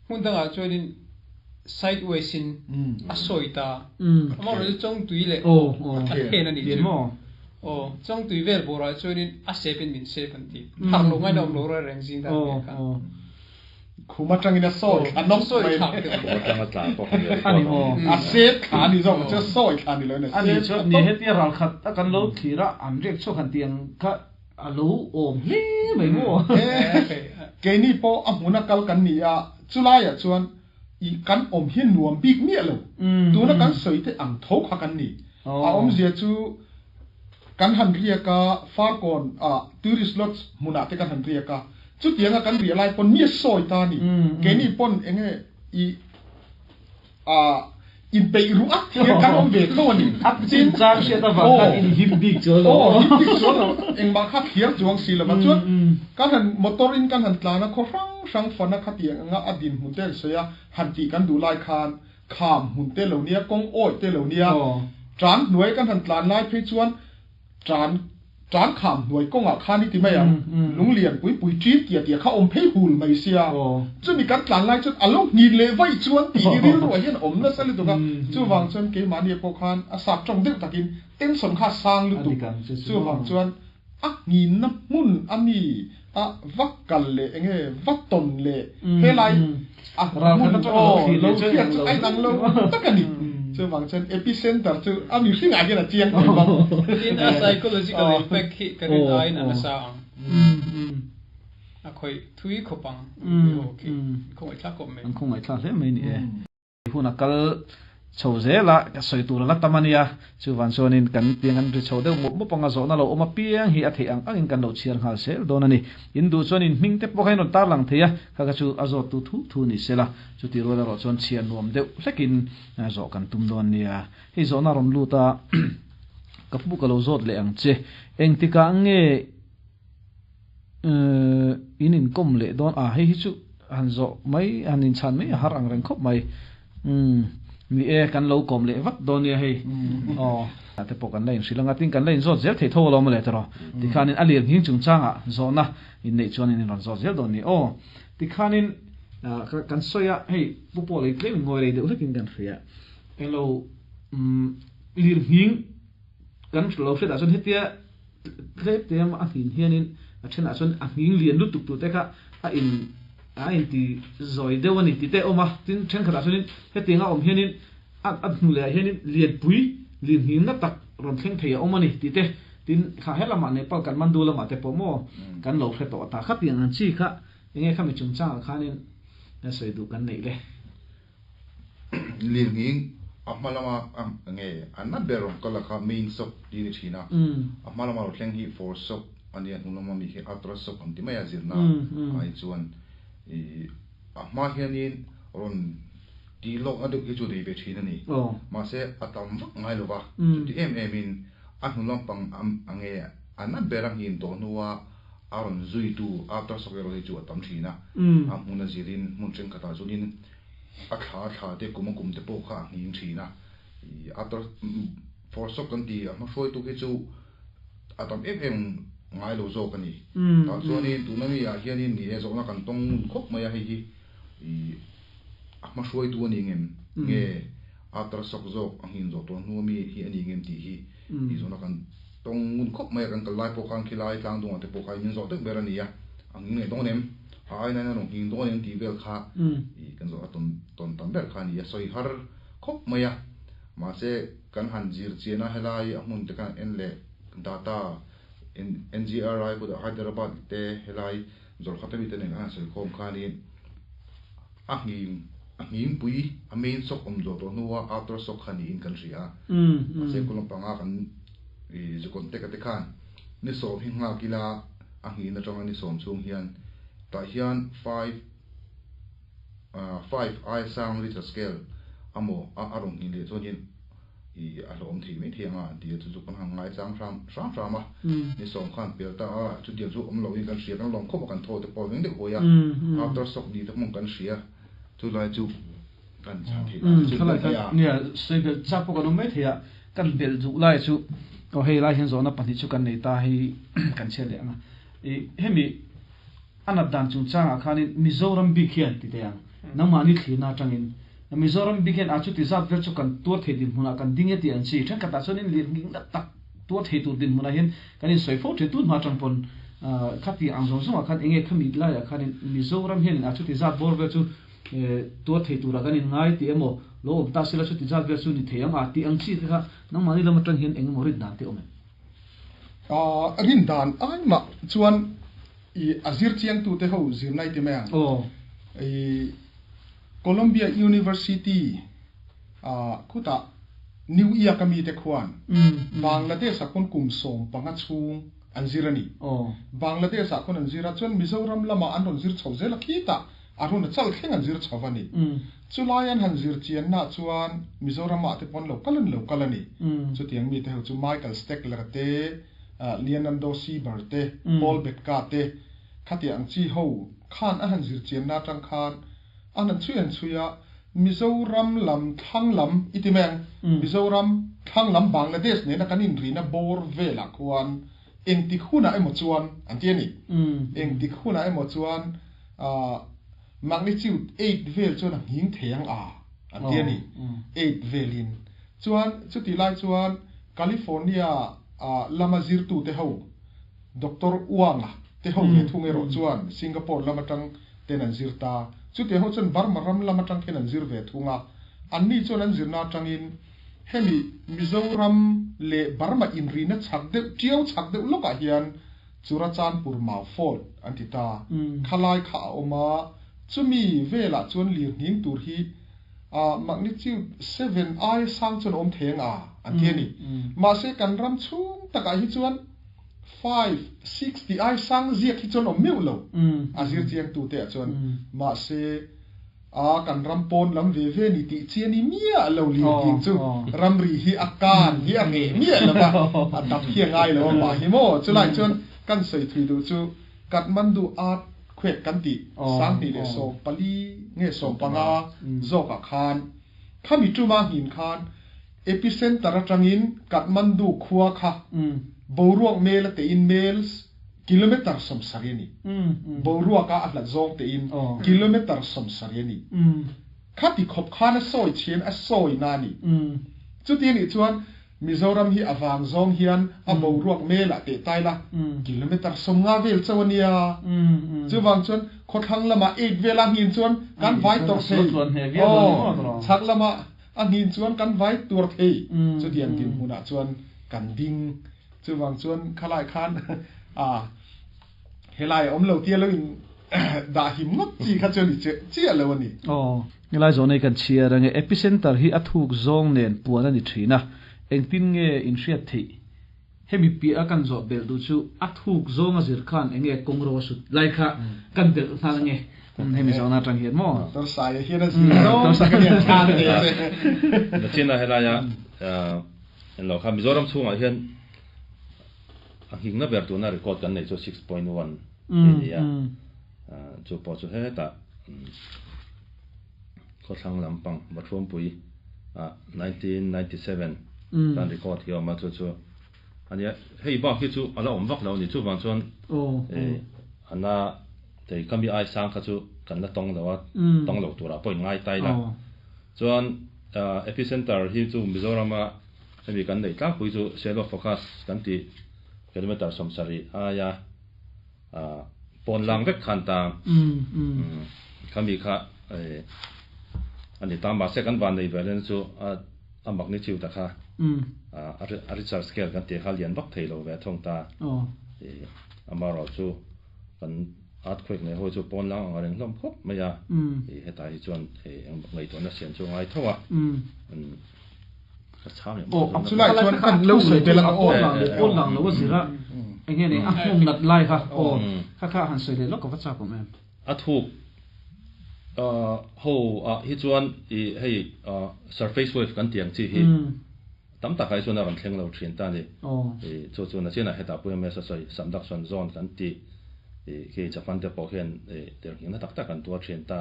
hmun dangah chuanin sideways in a sawi ta. Amaherawhchu chu Chawngtui leh a then a nih chu. Aw, Chawngtui vel bawrah chuanin a sep in min sep an ti. Harh lo ngaina awm lo reng reng zing dan vel kha. Khum atangin a sawi thla nawk mai. Khum atanga tla pawh kha ni a ni maw? A sep thla a ni zawk chu a sawi thla ni lo in a sep. A nih chuan ni hetia ralkhat a kan lo thlir a, an riak chhuak han tih ang kha a lo awm hle mai maw? Keini pawh a hmuna kal kan ni a, chulaiah chuan i kan awm hi nuam bik miah lo. Tuna kan sawi te ang tho kha kan ni. A awmzia chu kan han riak a, Farkawn ah tourist lodge hmunah te kan han riak a, chutianga kan riah lai pawn mi a sawi ta a ni. Keini pawn enge i ah inpeih ruh at hian kan awm ve tho a ni. A chin chang hriat avang khan in him bik chuan lo. Aw, him bik chuan lo. Engmah kha thliar chuang si lova. Chuan kan han motor in kan han tlan a, khaw hrang hrang fana khatiang anga a dinhmun te an sawi a, han tih kan duh lai khan Kham hmun te lo nia, kawng awih te lo nia, tan hnuai kan han tlan lai phei chuan tan tan kham hnuai kawngah khan i ti mai ang, lunglian pui pui ṭin tia tia kha awm phei hul mai sia, chumi kan tlan lai chuan a lo nghin leh vaih chuan tih hi rilruah hian awm nasa lutuk a, chuvang chuan keimahni pawh khan a sap ṭawng deuh takin tension kha a sang lutuk, chuvang chuan A nghinna hmun a mi a va kal leh enge va tawn leh helai a hmun aw lo hriat chu a inang lo tak a ni. Chuvang chuan epicenter chu a mihringah hian a chiang thei bawk. Tin a psychological impact hi ka rin aiin a nasa ang. A khawih thui khawp ang. Aw khi khawngaihthlak khawp mai. An khawngaihthlak hle mai ni e. Hun a kal chho zel a, ka sawi tur a la tam a nia. Chuvan chuanin kan piang an ri chho deuh mup mup ang a, zawhna lo awm apiang hi a theih ang angin kan lo chhiar nghal zel dawn a ni. In duh chuan in hming te pawh kha in rawn tarlang thei a, kha kha chu a zawttu thu thu ni sela, chuti rual erawh chuan chhiar nuam deuh hlekin zawh kan tum dawn nia. Hei zawhna a rawn lut a. Ka pu ka lo zawt leh ang che. Engtikah nge in inkawm leh dawn a? Hei hi chu han zawh mai, han inchhan mai a har ang reng khawp mai. Umm, ni e, kan lo kawm leh vat dawn nia hei. Aw. Te pawh kan la inhrilh anga, tin kan la inzawt zel thei tho alawm le tiraw. Tikhanin a lir nghing chungchangah zawhna inneih chuan in rawn zawt zel dawn ni. Aw, tikhanin kan sawi a, hei Pu Paul ei tlem in ngawi rei deuh hlekin kan hria. Englo, umm, lir nghing kan lo hriatah chuan hetia tlem tlem a nghin hianin a thenah chuan a nghing lian lutuk tur te kha a in a inti zawi deuh a ni tih te a awm a, tin thenkhatah chuanin hetiang a awm hianin a a hnu lehah hianin lianpui lian nghing na tak rawn thleng thei a awm a ni tih te, tin kha he lamah Nepal Kathmandu lamah te pawh maw kan lo hre tawh ta khatiang ang chi kha enge khami chungchangah khanin sawi duh kan neih le. Lir nghing a hma lama nge a na ber rawn kal a kha main shock tih a ni thin a, a hma lama lo thleng hi fore shock a nia, hnung lama mi hi after shock an ti mai a zirna ai chuan ih a hma hianin rawn tih lawk na deuh hi chu nei ve thin a ni. Mahse a tam vak ngai lo va, chuti em em in a hnu lampang a nge a na ber a nghin tawh hnua a rawn zuitu after shock erawh hi chu a tam thin a, a hmun a zirin hmun thenkhatah chuanin A thla thla te kum a kum te pawh kha a nghing thin a, ih a tar for shock kan ti a hmahruaitu khi chu a tam em em ngai lo zawk a ni. Tah chuanin tuna mi ah hianin ni e zawhna kan tawng ngun khawp mai a hei hi ih a hmahruaitu a ni ngem nge a tar shock zawk a nghin zawh tawh hnu ami hi a ni ngem tih hi ih zawhna kan tawng ngun khawp mai a kan kal lai pawh khan khilai tlang dungah te pawh kha min zawh deuh ber a ni a, a nghing leh dawn em? A aina in a rawn nghing dawn em tih vel kha ih kan zawh a tawn tawn tam ber kha a ni a, sawi har khawp mai a. Mahse kan han zir chian a helai a hmun te khan en leh data NGRI bulah Hyderabad te helai Zawrkhat ami te nen kan han sawi khawm khanin a nghing a nghing pui a main shock awm zawh tawh hnua after shock kha niin kan hria a. Mahse kawlawm panga kan ih zu contact a te khan ni sawm hi nghak ila a nghin atanga ni sawm chhung hian tah hian five five aia sang Richter scale amaw a a rawn nghin leh chuanin ih a hlawhawm thei mai thei anga an ti a, chu chu kan han ngaichang hram hram hram a, ni sawm khan pel ta a, chutiang chu awm loin kan hria, kan lawm khawp a, kan thaw te pawh veng deuh hawi a, after shock ni te pawh kan hria, chulai chu kan chhan theih dan chu Thalai khan nia sawi belh chak pawh kan awm mai thei a, kan belh duh lai chu aw hei lai hian zawhna pahnih chu kan nei ta hei kan chhiat leh ang a, ih hemi A nat dan chungchangah khanin Mizoram bik hian ti teh ang, nangmahni thlirna atangin Mizoram bik hian a chuti zat vel chu kan tuar thei dinhmunah kan ding e tih an chi. Thenkhatah chuan in lir nghing nat tak tuar thei tur dinhmunah hian kan insawi fo thin. Tun hma atang pawn khati ang zawng zawngah khan enge khami laiah khanin Mizoram hianin a chuti zat bawr vel chu tuar thei turah kan inngai tih emaw lo awm ta sela chuti zat vel chu ni thei ang a tih ang chi te kha nangmahni lam atang hian eng emaw rin dan te awm em? Rin dan ai mah chuan i a zir chiangtu te ho zirna i ti mai ang. I Columbia University khutah New York a mite khuan Bangladesh ah khawn kum 15 chhung an zir a ni. Bangladesh ah khawn an zir a, chuan Mizoram lamah an rawn zir chho zel a, khitah Arunachal thleng an zir chho a ni. Chulai an han zir chiannaah chuan Mizoram ah te pawh an lo kal an lo kal a ni. Chutiang mite ho chu Michael Steckler te, Leonardo Sieber te, Paul Betka te, khatiang ang chi ho khan an han zir chianna atang khan an han chhui an chhui a, Mizoram lam thlang lam i ti mai ang, Mizoram thlang lam Bangladesh nena kan inrihna bawr velah khuan engtik hunah emaw chuan an ti a ni. Engtik hunah emaw chuan magnitude 8 vel chuan a nghing thei ang a an ti a ni. 8 velin. Chuan chutih lai chuan California lama zirtute ho Doctor Wang-a te ho ve thung erawh chuan Singapore lam atang ten an zir ta. Chutiang ho chuan Burma ram lam atang khian an zir ve thung a. Anni chuan an zirna atangin hemi Mizoram leh Burma inrihna chhak deuh, tiau chhak deuh lawkah hian Churachandpur Mau Fault an ti ta. Khalai kha a awm a, chumi velah chuan lirnghing tur hi magnitude 7 aia sang chuan a awm thei ang a, an ti a ni. Mahse kan ram chhung takah hi chuan 5, 6 tih aia sang ziak hi chuan awm meuh lo, a zir chiangtute ah chuan. Mahse. A kan ram pawn lam ve ve ni tih chi a ni miah lo lirthing chu ramri hi a kan hi a reh miah lo va, a dap hi a ngai lo a mah hi maw. Chulai chuan kan sawi thui duh chu Kathmandu earthquake kan tih 2014 nge 15 zawkah khan khami tuma nghin khan epicenter atangin Kathmandu khua kha boruak mel a tein mels kilometer 70 a ni. Boruaka a hlat zawng tein kilometer 70 a ni. Khati khawp khan a sawi chhian a sawi na a ni. Chuti a nih chuan Mizoram hi a vang zawng hian a boruak melah teh tai la, kilometer 50 vel chauh a nia. Chuvang chuan khawthlang lamah 8 vela nghin chuan kan vai tawrh thei. Aw, chhak lamah a nghin chuan kan vai tuar thei. Chutiang dinhmunah chuan kan ding. Chuvang chuan khalai khan a helai a awm lo tia lo in dah him ngawt chi kha chuan i chiah lo a ni. Aw, helai zawh nei kan chhiar ange. Epicenter hi a thuk zawng nen puan a ni thin a, engtin nge in hriat theih? Hemi piah a kan zawh belh duh chu a thuk zawng a zir khan enge kawngro a sut lai kha kan belh nghal ange. Hemi zawhna atang hian maw? Doctor Saia hian a zir zawng tak a nia chhan teh che. Nachina helaia Englo kha Mizoram chhungah hian a nghingna ber tuna record kan neih chu 6.1 a ni a, chu pawh chu hetah khawthlang lampang Bathuampui ah 1997 kan record hi a awm a, chu chu a nia. Hei bak hi chu a la awm vak lo a ni, chuvang chuan ana thei kha mi ai sang kha chu kan la tawng lo a, tawng lo turah pawh in ngai tai la. Chuan Epicenter hi chu Mizorama hemi kan neih tlangpui chu shallow focus kan tih kilometer 70 aia pawn lang vek khan ta khami kha a ni ta. Mahse kan van nei ve len chu a magnitude a kha a Richter scale kan tih kha lian vak thei lo ve thung ta. Amaherawh chu kan earthquake nei ho chu pawn lang ang a reng hlawm khawp mai a, hetah hi chuan ngaihtuahna siam chu a ngai tho a. Ka chhang em aw, chulai chuan kan lo sawi tel ang aw. Pawn lang lo a zir a, enge ni a nghawng nat lai kha aw, kha kha han sawi leh lawk ka va chak awm em. A thuk ho ah hi chuan hei surface wave kan tih ang chi hi tam takah hi chuan a rawn thleng lo thin ta a ni. Chu chu nachinah hetah pawh hian mesa sawi subduction zone kan tih khi Japan te pawh hian tirhnghingna tak tak an tuar thin ta.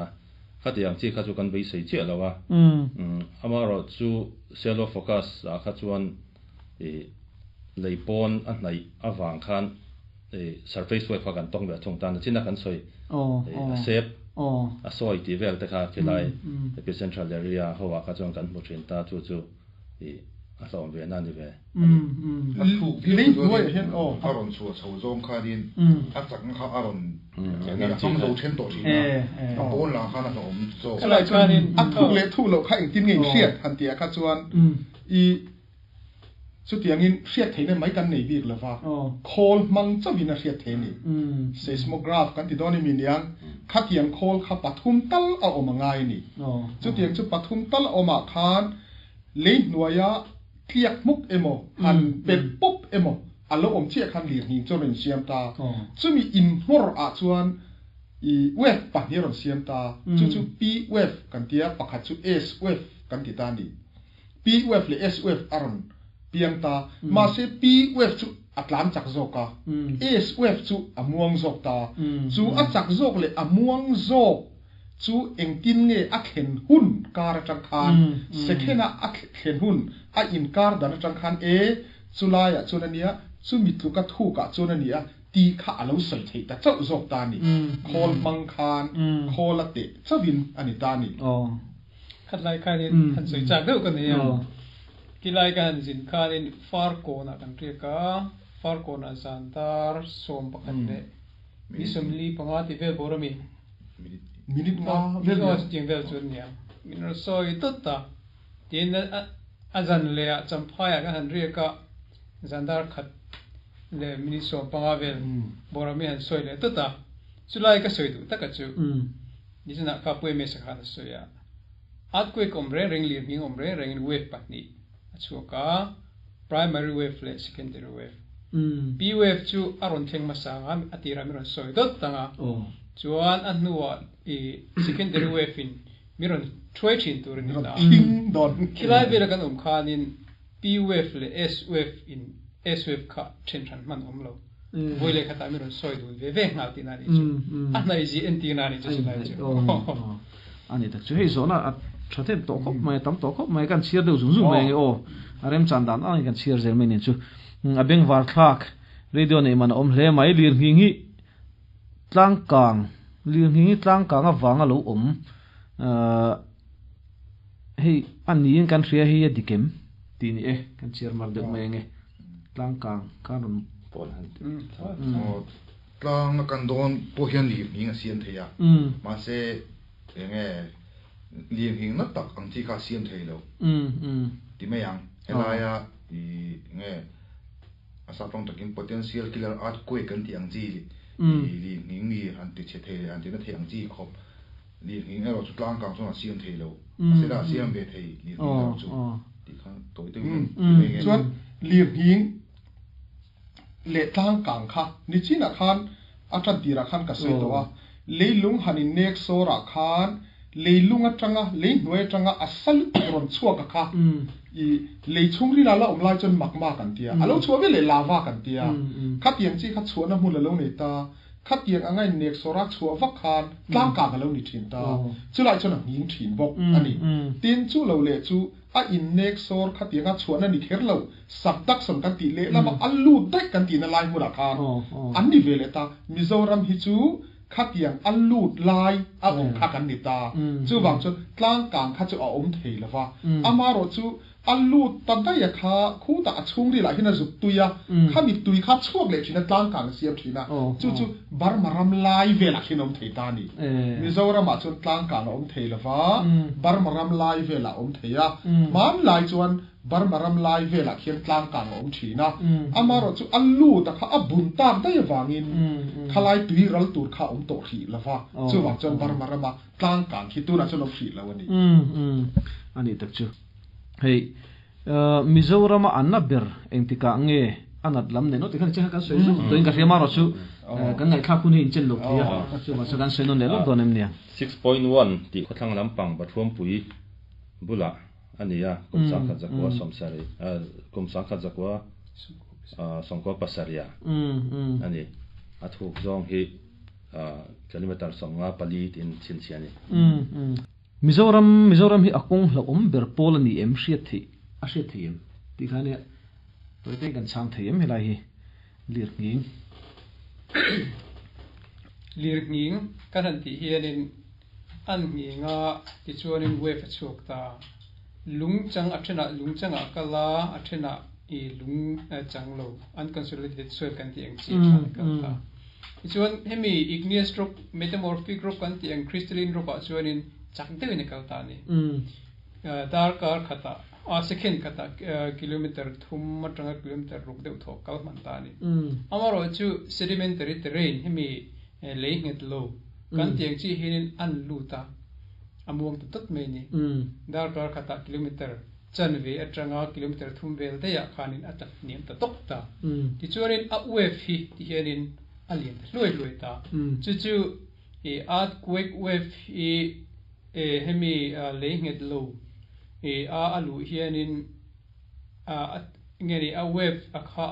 Khati ang chi kha chu kan beisei chiah lo a. Amaherawh chu shallow focus ah kha chuan lei pawn a hnaih avang khan surface wave kha kan tawng ve thung ta. Nachina kan sawi a sep a sawi tih vel te kha khilai epicentral area ho ah kha chuan kan hmu thin ta. Chu chu a hlawm ve na a ni ve a ni. A thuk viau chu chuanin a rawn chhuah chho zawng khanin a chakna kha a rawn a hmang zo then tawh thin a, a pawn lah khan a hlawm zawk. Chulai chuan a thuk leh thuk loh kha engtin nge in hriat han tih ah kha chuan i chutiangin hriat theihna mai kan nei bik lova, khawl hmang chauhin a hriat theih a ni. Seismograph kan ti dawn emi niang, khatiang khawl kha pathum tal a awm a ngai a ni. Chutiang chu pathum tal a awmah khan lei hnuaia tliak hmuk emaw, han pelh pawp emaw a lo awm chiah khan lirnghing chu a rawn siam ta. Chumi inhmawr ah chuan i wave pahnih a rawn siam ta. Chu chu P wave kan ti a, pakhat chu S wave kan ti ta a ni. P wave leh S wave a rawn piang ta. Mahse P wave chu a tlan chak zawk a, S wave chu a muang zawk ta. Chu a chak zawk leh a muang zawk chu engtin nge a thlen hun kar atang khan, second-a a thlen hun a inkar dan atang khan e, chulaiah chuan a nia, chumi tluka thukah chuan a ni a, tih kha a lo sawi theih ta chauh zawk ta a ni. Khawl hmang khan khawl a teh chauhin a ni ta a ni. Khat lai khanin han sawi chak deuh ka nei a, tilai ka han zin khanin Farkawnah kan riak a, Farkawnah zan dar 11 leh ni 45 tih vel bawr a mi. Minute nga vel nia. Chutiang vel chu ania. Min rawn sawi tawt a. Tin a zan leh ah Champhaiah kan han riak a, zan dar khat leh minute 15 vel bawr ah mi han sawi leh tawt a. Chulai ka sawi duh taka chu nizanah kha Pu Emesa khan a sawi a. Earthquake awm reng reng lirnghing awm reng rengin wave pahnih a chhuak a, primary wave leh secondary wave. P wave chu a rawn thleng hmasa ang a, a tirah min rawn sawi dawt ang a. Chuan a hnuah i secondary wave in Mi ron thuai thin tur ni ta. Thing don. Khilai vela kan om khanin P wave le S wave in S wave kha then than man om lo. Voi le khata mi ron soi dun ve ve ngal ti na ni chu. A nai ji en ti na ni chu lai chu. Ani tak chu hei zo na a thatem to khop mai tam to khop mai kan chiar deuh zung zung mai o arem chan dan ani kan chiar zel mai ni chu. A beng war thlak radio nei man om hle mai lir ngi ngi tlang kang lir ngi ngi tlang kang a wanga lo om hei ani in kan hria hi a dikem ti ni e kan chiar mar deuh mai nge tlang kang kan ron pol han tlang kan don po hian lir ngi a siam theia ma se nge lir ngi na tak ang chi kha siam thei lo ti mai ang helaya i nge asa tong takin potential killer earthquake kan ti ang chi li ngi ngi han ti che thei an ti na thei ang chi khop li ngi ero chu tlang kang chu a siam thei lo se da siam ve thei li ngi chu ti khan toi te chuan lir ngi le tlang kang kha ni chi na khan a tan ti ra khan ka soi to wa leilung hanin nek so ra khan leilung atanga leinuai atanga asal ron chuak kha i leichung ri la la om lai chon makma kan tia alo chua ve le lava kan tia kha tiang chi kha chua na hmun lo nei ta kha tiang angai nek so ra chua vak khan tlang ka ka lo ni thin ta chulai chon nging thin bok ani tin chu lo le chu a in nek sor kha tiang a chua na ni kher lo subduction kan ti le lama alu dai kan ti na lai mu ra khan an ni ve le ta Mizoram hi chu kha tiang alut lai a om kha kan ni ta chu wang chu tlang kang kha chu a om thei lawa amaro chu alut ta dai kha khu ta chung ri la hina zuk tuya kha mi tui kha chuak le thina tlang kang siam thina chu chu Barmaram lai ve la khin om thei ta ni Mizoram a chun tlang kang om thei lawa Barmaram lai ve la om theia man lai chuan Barmaram lai ve la khian tlang kang om thina amaro chu alu ta kha abun tak dai wangin khalai tui ral tur kha om to khi lawa chu wang chon Barmarama tlang kang khi tu na chon om khi lawani ani tak chu hei Mizoram anna ber engtika nge anat lam ne no ti khan che kan soi zu to in ka hriama ro chu kan ngai kha khun hi in chen lo thia chu ma chu kan soi non le lo don em nia 6.1 ti khothlang lampang bathum pui bula ania kum sangkhat zakwa somsari kum sangkhat zakwa songko pasaria ani athuk zong hi kilometer songa pali tin chin chiani Mizoram hi akong hla om ber pol ani em hriat thi a hriat thi em ti khane toi te kan chang thei em helai hi lir nging kan han ti hianin an nginga ti chuanin wave chuak ta lungchang athena lungchanga kala athena i lung changlo unconsolidated soil kan ti ang chi kha ta chuan hemi igneous rock metamorphic rock kan ti ang crystalline rock a chuanin chak deuhin kal ta ni dar kar khata a second khata kilometer thum atanga kilometer ruk deuh tho kal man ta ni amaro chu sedimentary terrain hemi lei nget lo kan tiang chi hinin an lu ta amuang tu tat mai ni dar kar khata kilometer chanve atanga kilometer thum vel te ya khanin atak niam ta tok ta ti chuanin a wave hi ti hianin alian ta hlui hlui ta chu chu e earthquake wave i hemi lei nget lo e a alu hianin a ngeri a wave a kha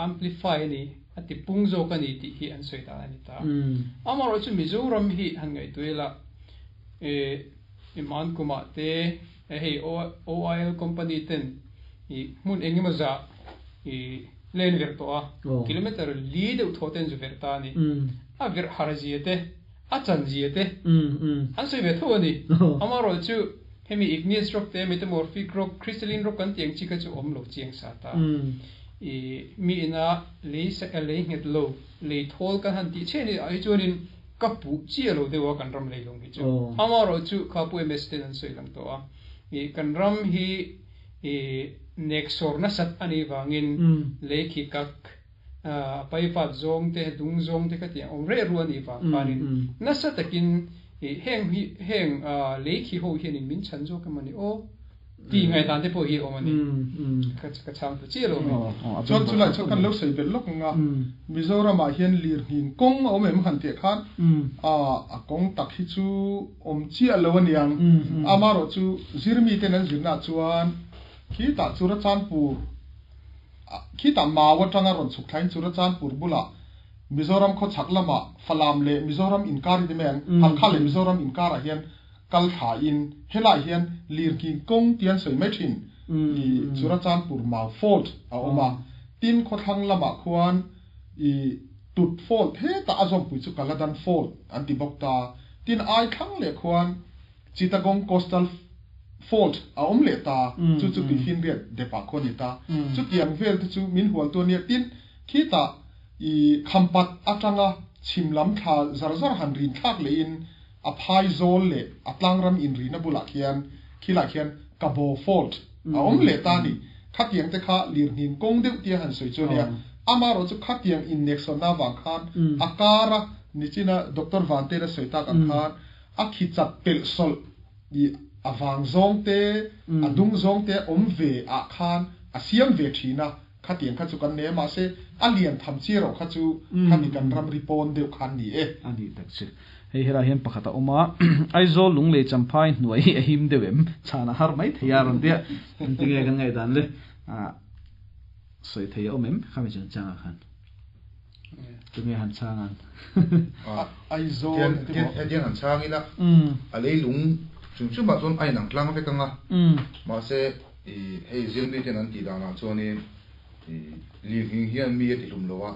amplify ni ati pungzo ka ni ti hi an soi ta ani ta amaro chu Mizoram hi han ngai tuila e iman kuma te hei OIL company ten i mun engemaw za i len ver to a kilometer li deuh tho ten zu ver ta ni a ver harzia te a chanzia te an soi ve tho ani amaro chu hemi igneous rock te metamorphic rock crystalline rock kan tiang chi ka chu om lo chiang sa ta i mi ina lei sa lei nget lo lei thol kan han ti che ni ai chuanin ka pu chi lo dewa kan ram lei long hi chu amaro chu kha pu ms ten an soi lang to a i kan ram hi i nek sor na sat ani wangin lei khi kak pai phat zong te dung zong te ka ti om re ru ani wa kanin na sat takin heng hi heng lei khi ho hian in min chan zo ka mani o Ti ngai dan te pawh hi awm a ni. Ka ka chhang tu chiah lo mai. Chuan chulai chuan kan lo sawi belh lawk ang a, Mizoramah hian lirnghing kawng a awm em han tih khan a kawng tak hi chu awm chiah lo a niang. Amaherawhchu zirmi ten an zirnaah chuan khitah Churachandpur khitah Mau atanga rawn chhuk thlain Churachandpur bulah Mizoram khawchhak lamah Falam leh Mizoram inkar hi ti mai ang, Halkha leh Mizoram inkarah hian kal thlain helaiah hian lirnghing kawng tih an sawi mai thin i Churachandpur Mau Fault a awm a, tin khawthlang lamah khuan i Tut Fault hetah a zawmpui chu Kaladan Fault an ti bawk ta, tin ai thlang leh khuan Chittagong Coastal Fault a awm leh ta, chu chu Tuifinriat depah khuan ni ta, chutiang vel te chu min hualtu a nia, tin khitah i Khampat atanga chhim lam thla zar zar han rin thlak lehin A phai zawl leh a tlangram inrina bulah khian khilai khian Kabo Fault a awm leh ta a ni. Khatiang te kha lirnghing kawng deuh tia han sawi chu a nia. Amaherawh chu khatiang inneksawnna avang khan a kara nichina Doctor Vantena sawi tak ang khan a khi chat pelh sawlh i a vang zawng te, a dung zawng te awm ve ah khan a siam ve thin a. Khatiang kha chu kan nei a, mahse a lian tham chi erawh kha chu khami kan ramri pawn deuh khan ni e. A ni tak che. Hei helaiah hian pakhat a awm a, Aizawl Lunglei Champhai hnuai hi a him deuh em? Chhan a har mai thei a rawn tia. Engtinge kan ngaihdan le? Sawi thei a awm em khami chungchangah khan? Tunge han chhang ang? Aizawl Hetiang han chhang ila, a leilung chung chungah chuan a inang tlang vek ang a, mahse hei zirmi ten an tih danah chuanin lirnghing hian mi a tihlum lo a,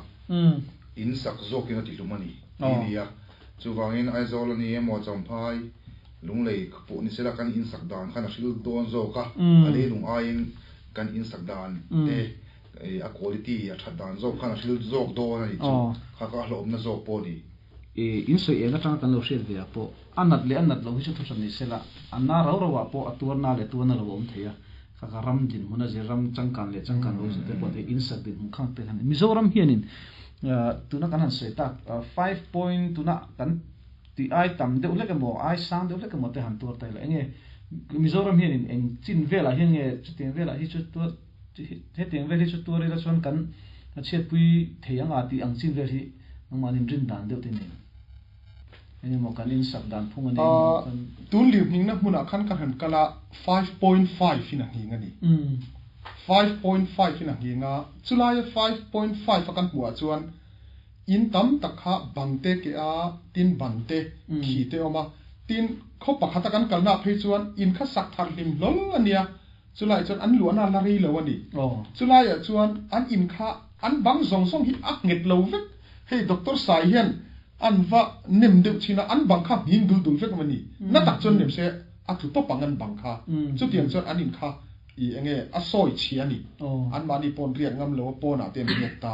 in sak zawkin a tihlum a ni tih a ni a. Chuvangin Aizawl a ni emaw Champhai Lunglei pawh ni sela kan in sak dan khan a hril dawn zawk a, a leilung aiin kan in sak dan te A quality a that dan zawk khan a hril zawk dawn a nih chu, kha kha a hlauhawmna zawk pawh a ni. In sawi eng atanga kan lo hriat ve ah pawh a nat leh a nat lo hi chu thuhran ni sela, a na rau rau ah pawh a tuar na leh tuar na lo a awm thei a, kha kha ram dinhmun a zir, ram changkan leh changkan lo zir te pawh thei, in sak dinhmun khang te khan Mizoram hianin tuna kan han sawi tak 5 point tuna kan tih ai tam deuh hlek emaw ai sang deuh hlek emaw te han tuar ta ila enge Mizoram hianin eng chin velah hian nge chutiang velah hi chu tuar Hetiang vel hi chu tuar ila chuan kan chhiatpui thei ang a tih ang chin vel hi nangmahni in rin dan deuh te nen eng emaw kan insak dan phung a nei emaw kan. Tun lirnghingna hmunah khan ka han kal a, 5.5 in a nghing a ni. 5.5 in a nghing a, chulaia 5.5 a kan hmuhah chuan in tam tak kha bang te ke a, tin ban te, khi te awm a, tin khaw pakhata kan kalnaah phei chuan in kha sak thar hlim hlawl a nia. Chulaiah chuan an luahna a la rei lo a ni. Chulaiah chuan an in kha an bang zawng zawng hi a nghet lo vek. Hei Doctor Sai hian an va nem deuh chin a, an bang kha nghing dul dul vek a ni. Na tak chuan nem se a tlu tawp ang an bang kha. Chutiang chuan an in kha i enge a sawi chhia a ni. Anmahni pawn riak ngam lo a pawnah te an riak ta.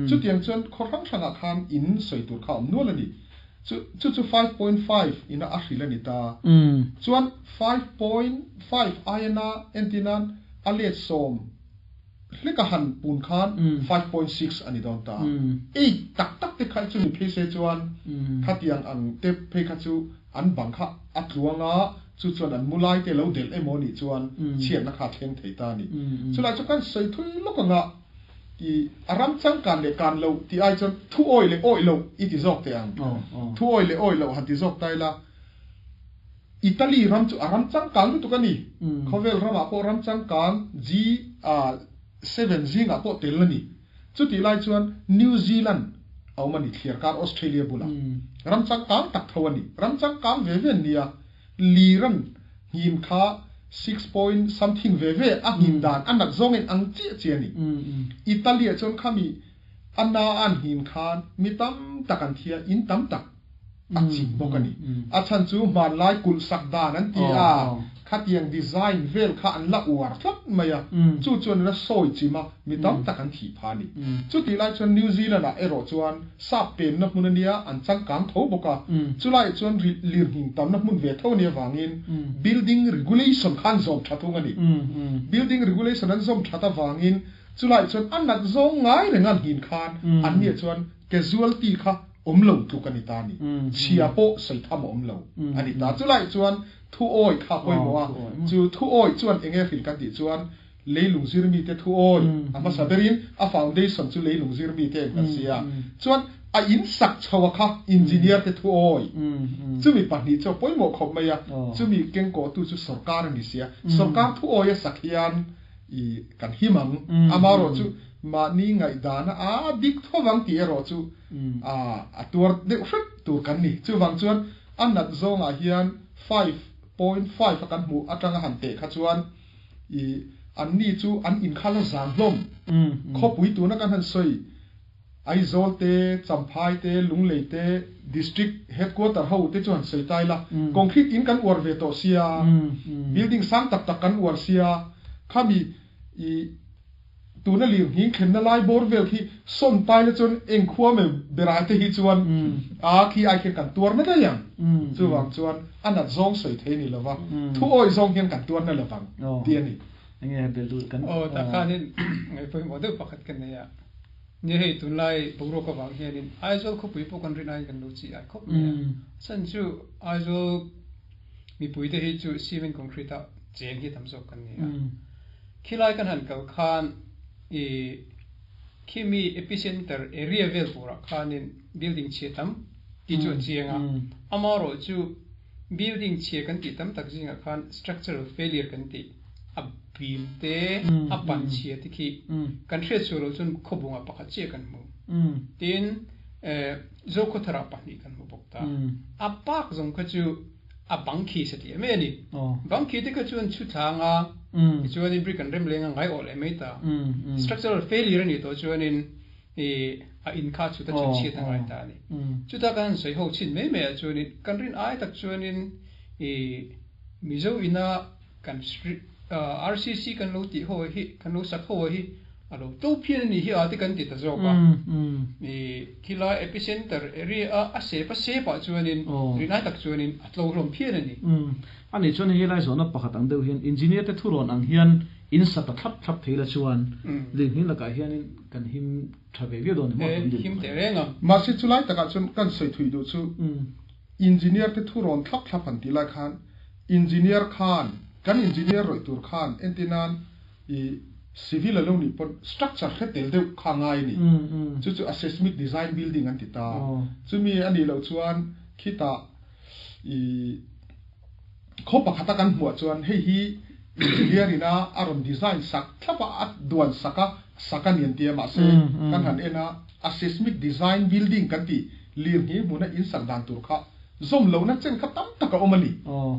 Chutiang chuan khaw hrang hrangah khan in sawi tur kha a awm nual a ni. Chu chu chu 5.5 ina a hrilh a ni ta. Chuan 5.5 aiena entir nan a let sawm hlek a han pun khan 5.6 a ni dawn ta. Eight tak tak te kha chu ni phei se chuan khatiang ang te phei kha chu an bang kha a tluang a, chu chuan an mu lai te lo delh emaw nih chuan chhiatna kha a thleng thei ta a ni. Chulai chu kan sawi thui lawk ang a. I a ram changkan leh kan loh tih ai chuan thu awih leh awih loh i ti zawk teh ang. Thu awih leh awih loh han ti zawk ta ila, Italy ram chu a ram changkang lutuk a ni. Khawvel ramah pawh ram changkang G 7 zingah pawh tel a ni. Chutih lai chuan New Zealand a awm a ni, thliarkar Australia bulah. Ram changkang tak tho a ni. Ram changkang ve ve an nia. Liran nghim kha 6 point something ve ve a nghim dan a nat zawng in ang chiah chiah a ni. Italy ah chuan khami a na an nghim khan mi tam tak an thi a, in tam tak a chim bawk a ni. A chhan chu hmanlai kulh sak dan an ti a, khatiang design vel kha an la uar tlat mai a, chu chuan an la sawi chim a, mi tam tak an thih phah a ni. Chutih lai chuan New Zealand ah erawh chuan Sap pemna hmun a nia, an changkang tho bawk a. Chulaiah chuan lirnghing tamna hmun ve tho a nih avangin building regulation kha an zawm tha thung a ni. Building regulation an zawm that avangin chulaiah chuan a nat zawng ngai reng an nghin khan an nia chuan casualty kha awm lo tluk a ni ta a ni. Chhia pawh sawi tham a awm lo a ni ta. Chulaiah chuan. Thu awi kha pawimawh a, chu thu awi chuan enge hril kan tih chuan leilung zir mite thu awi a hmasa berin a foundation chu leilung zir mite ang kan si a, chuan a in sak chho a kha engineer te thu awi chumi pahnih chu a pawimawh khawp mai a, chumi kengkawhtu chu sorkar a ni si a, sorkar thu awi a sak hian i kan him ang, amaherawh chu mahni ngaihdana a dik thovang tih erawh chu a tuar deuh hret tur kan ni. Chuvang chuan a nat zawngah hian 5.5 a kan hmuh atanga han teh kha chuan i anni chu an inkhal a zang hlawm. Khawpui tuna kan han sawi Aizawl te, Champhai te, Lunglei te, District Headquarter ho te chu han sawi ta ila, concrete in kan uar ve tawh sia, building sang tak tak kan uar sia, khami i Tuna lir nghing thlenna lai bawr vel khi sawn tai la chuan eng khua me berai te hi chuan a khi ai khian kan tuar na daih ang. Chuvang chuan a nat zawng sawi thei ni lova, thu awih zawng hian kan tuar na lovang tih a ni. Enge bel duh kan. Aw tah khanin ngaihpawimawh deuh pakhat ka nei a, ni hei tunlai boruak avang hianin Aizawl khawpui pawh kan rin aiin kan lo chi ai khawp mai a, chhan chu Aizawl mipuite hi chu cement concrete a cheng hi tam zawk kan ni a. Khilai kan han kal khan i khimi epicenter area vel turah khanin building chhia tam tih chu a chiang a, amaherawh chu building chhia kan tih tam tak zingah khan structural failure kan tih a bim te a pan chhia te khi kan hriat sual loh chuan khawbungah pakhat chiah kan hmu. Tin, Zokhawtharah pahnih kan hmu bawk ta. A bak zawng kha chu a bang khi sa tih mai a ni. Bang khi te kha chuan chhu thlang a, tichuanin brick an rem leng a ngai awh leh mai ta. Structural failure a nih tawh chuanin i a in kha chhut a chhut chhiat a ngai ta a ni. Chuta kan han sawi ho chhin mai mai ah chuanin kan rin ai tak chuanin i Mizo ina kan RCC kan lo tih ho hi, kan lo sak ho hi a lo to phian a nih hi a te kan ti ta zawk a. I khilai epicenter area a a sep a sep ah chuanin rinai tak chuanin a tlo hlawm phian a ni. A nih chuan helai zawhna pakhat ang deuh hian engineer te thurawn ang hian in sa ta thlap thlap thei la chuan lirnghing lakah hianin kan him tha ve viau dawn ni maw tun din him teh reng ang. Mahse chulai takah chuan kan sawi thui duh chu engineer te thurawn thlap thlap han tih lai khan Engineer khan, kan engineer rawih tur khan entir nan i civil a lo nih pawn structure hre tel deuh kha ngai a ni. Chu chu a seismic design building an ti ta. Chumi a nih loh chuan khitah i khaw pakhata kan hmuah chuan hei hi engineer ina a rawn design sak thlap a, a duan sak a, sak a ni an ti a mahse kan han en a, a seismic design building kan tih lirnghing hmuna in sak dan tur kha Zawm lohna chen kha tam tak a awm a ni.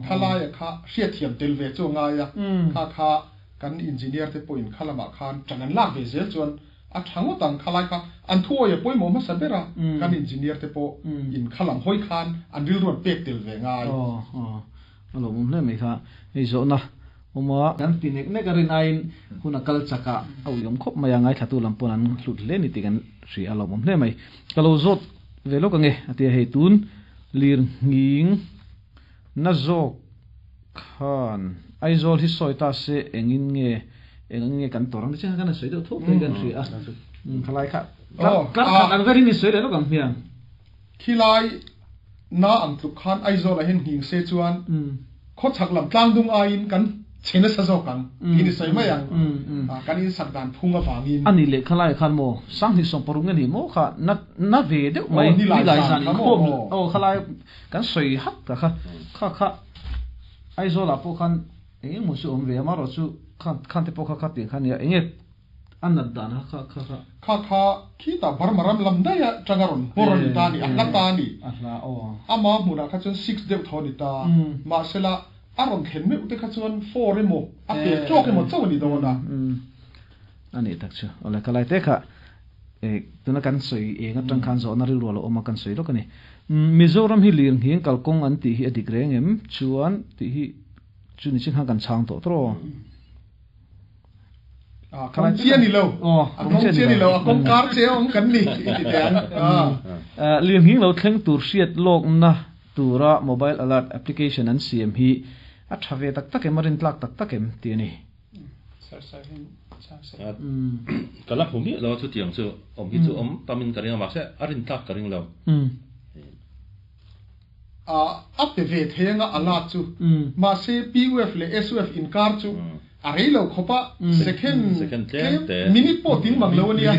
Khalaia kha hriatthiam tel ve chu a ngai a, kha kha kan engineer te pawhin kha lamah khan ṭan an lak ve zel chuan a ṭha ngawt ang. Khalai kha an thuawi a pawimawh hmasa ber a, kan engineer te pawh in kha lam hawi khan an rilru an pek tel ve ngai. Aw aw a lawmawm hle mai kha hei zawhna awm a. Kan ti nek nek a rin aiin hun a kal chak a, a uiawm khawp mai a, ngaithlatu lam pawn an hlut hle ni tih kan hria a lawmawm hle mai. Ka lo zawt ve lawk ange a ti a, hei tun lir nghing na zawk khan Aizawl hi sawi ta se engin nge eng ang nge kan tawrh ang ti chiang khan a sawi deuh thuk thei kan hria a, khalai kha tlar khat ang verin i sawi leh lawk ang hmiang. Khilai na ang tluk khan Aizawl ah hian nghing se chuan khawchhak lam tlangdung aiin kan chhe nasa zawk ang tih ni sawi mai ang. Kan insak dan phung avangin. A nih leh khalai khan maw Sanghnih sawmparuk nge ni maw kha na na ve deuh mai ni lai zan inkhawm aw khalai kan sawi hat ta kha kha kha Aizawl ah pawh khan eng emaw chu awm ve a amaherawhchu khan khan te pawh kha kha tiang kha nia eng nge A nat dan kha kha kha kha. Kha kha khitah Burma ram lam daih a tang a rawn hmawr a ni ta a ni, a hla ta a ni. A hla aw. Ama hmunah kha chuan six deuh thaw a ni ta. Mahsela a rawn thlen meuh te kha chuan four emaw a pel tawk emaw chauh a ni dawn a. A nih tak chu. Awle ka lai te kha tuna kan sawi eng atang khan zawhna rilru a lo awm a kan sawi lawk a ni. Mizoram hi lirnghing kalkawng an tih hi a dik reng em? Chuan tih hi chu ni chin khan kan chhang tawh tawh. A kawng chiah ni lo. A kawng chiah ni lo. A kawng kar che awm kan ni i ti teh ang. Lirnghing lo thleng tur hriat lawkna tura mobile alert application an siam hi a tha ve tak tak em, a rintlak tak tak em tih a ni. Ka la hmu miah lo a chutiang chu awm hi chu awm tamin ka ring a mahse a rintlak ka ring lo. A pe ve thei anga a lat chu. Mahse P wave leh S wave inkar chu a rei lo khawp a, second tlem minute pawh tling mang lo a nia.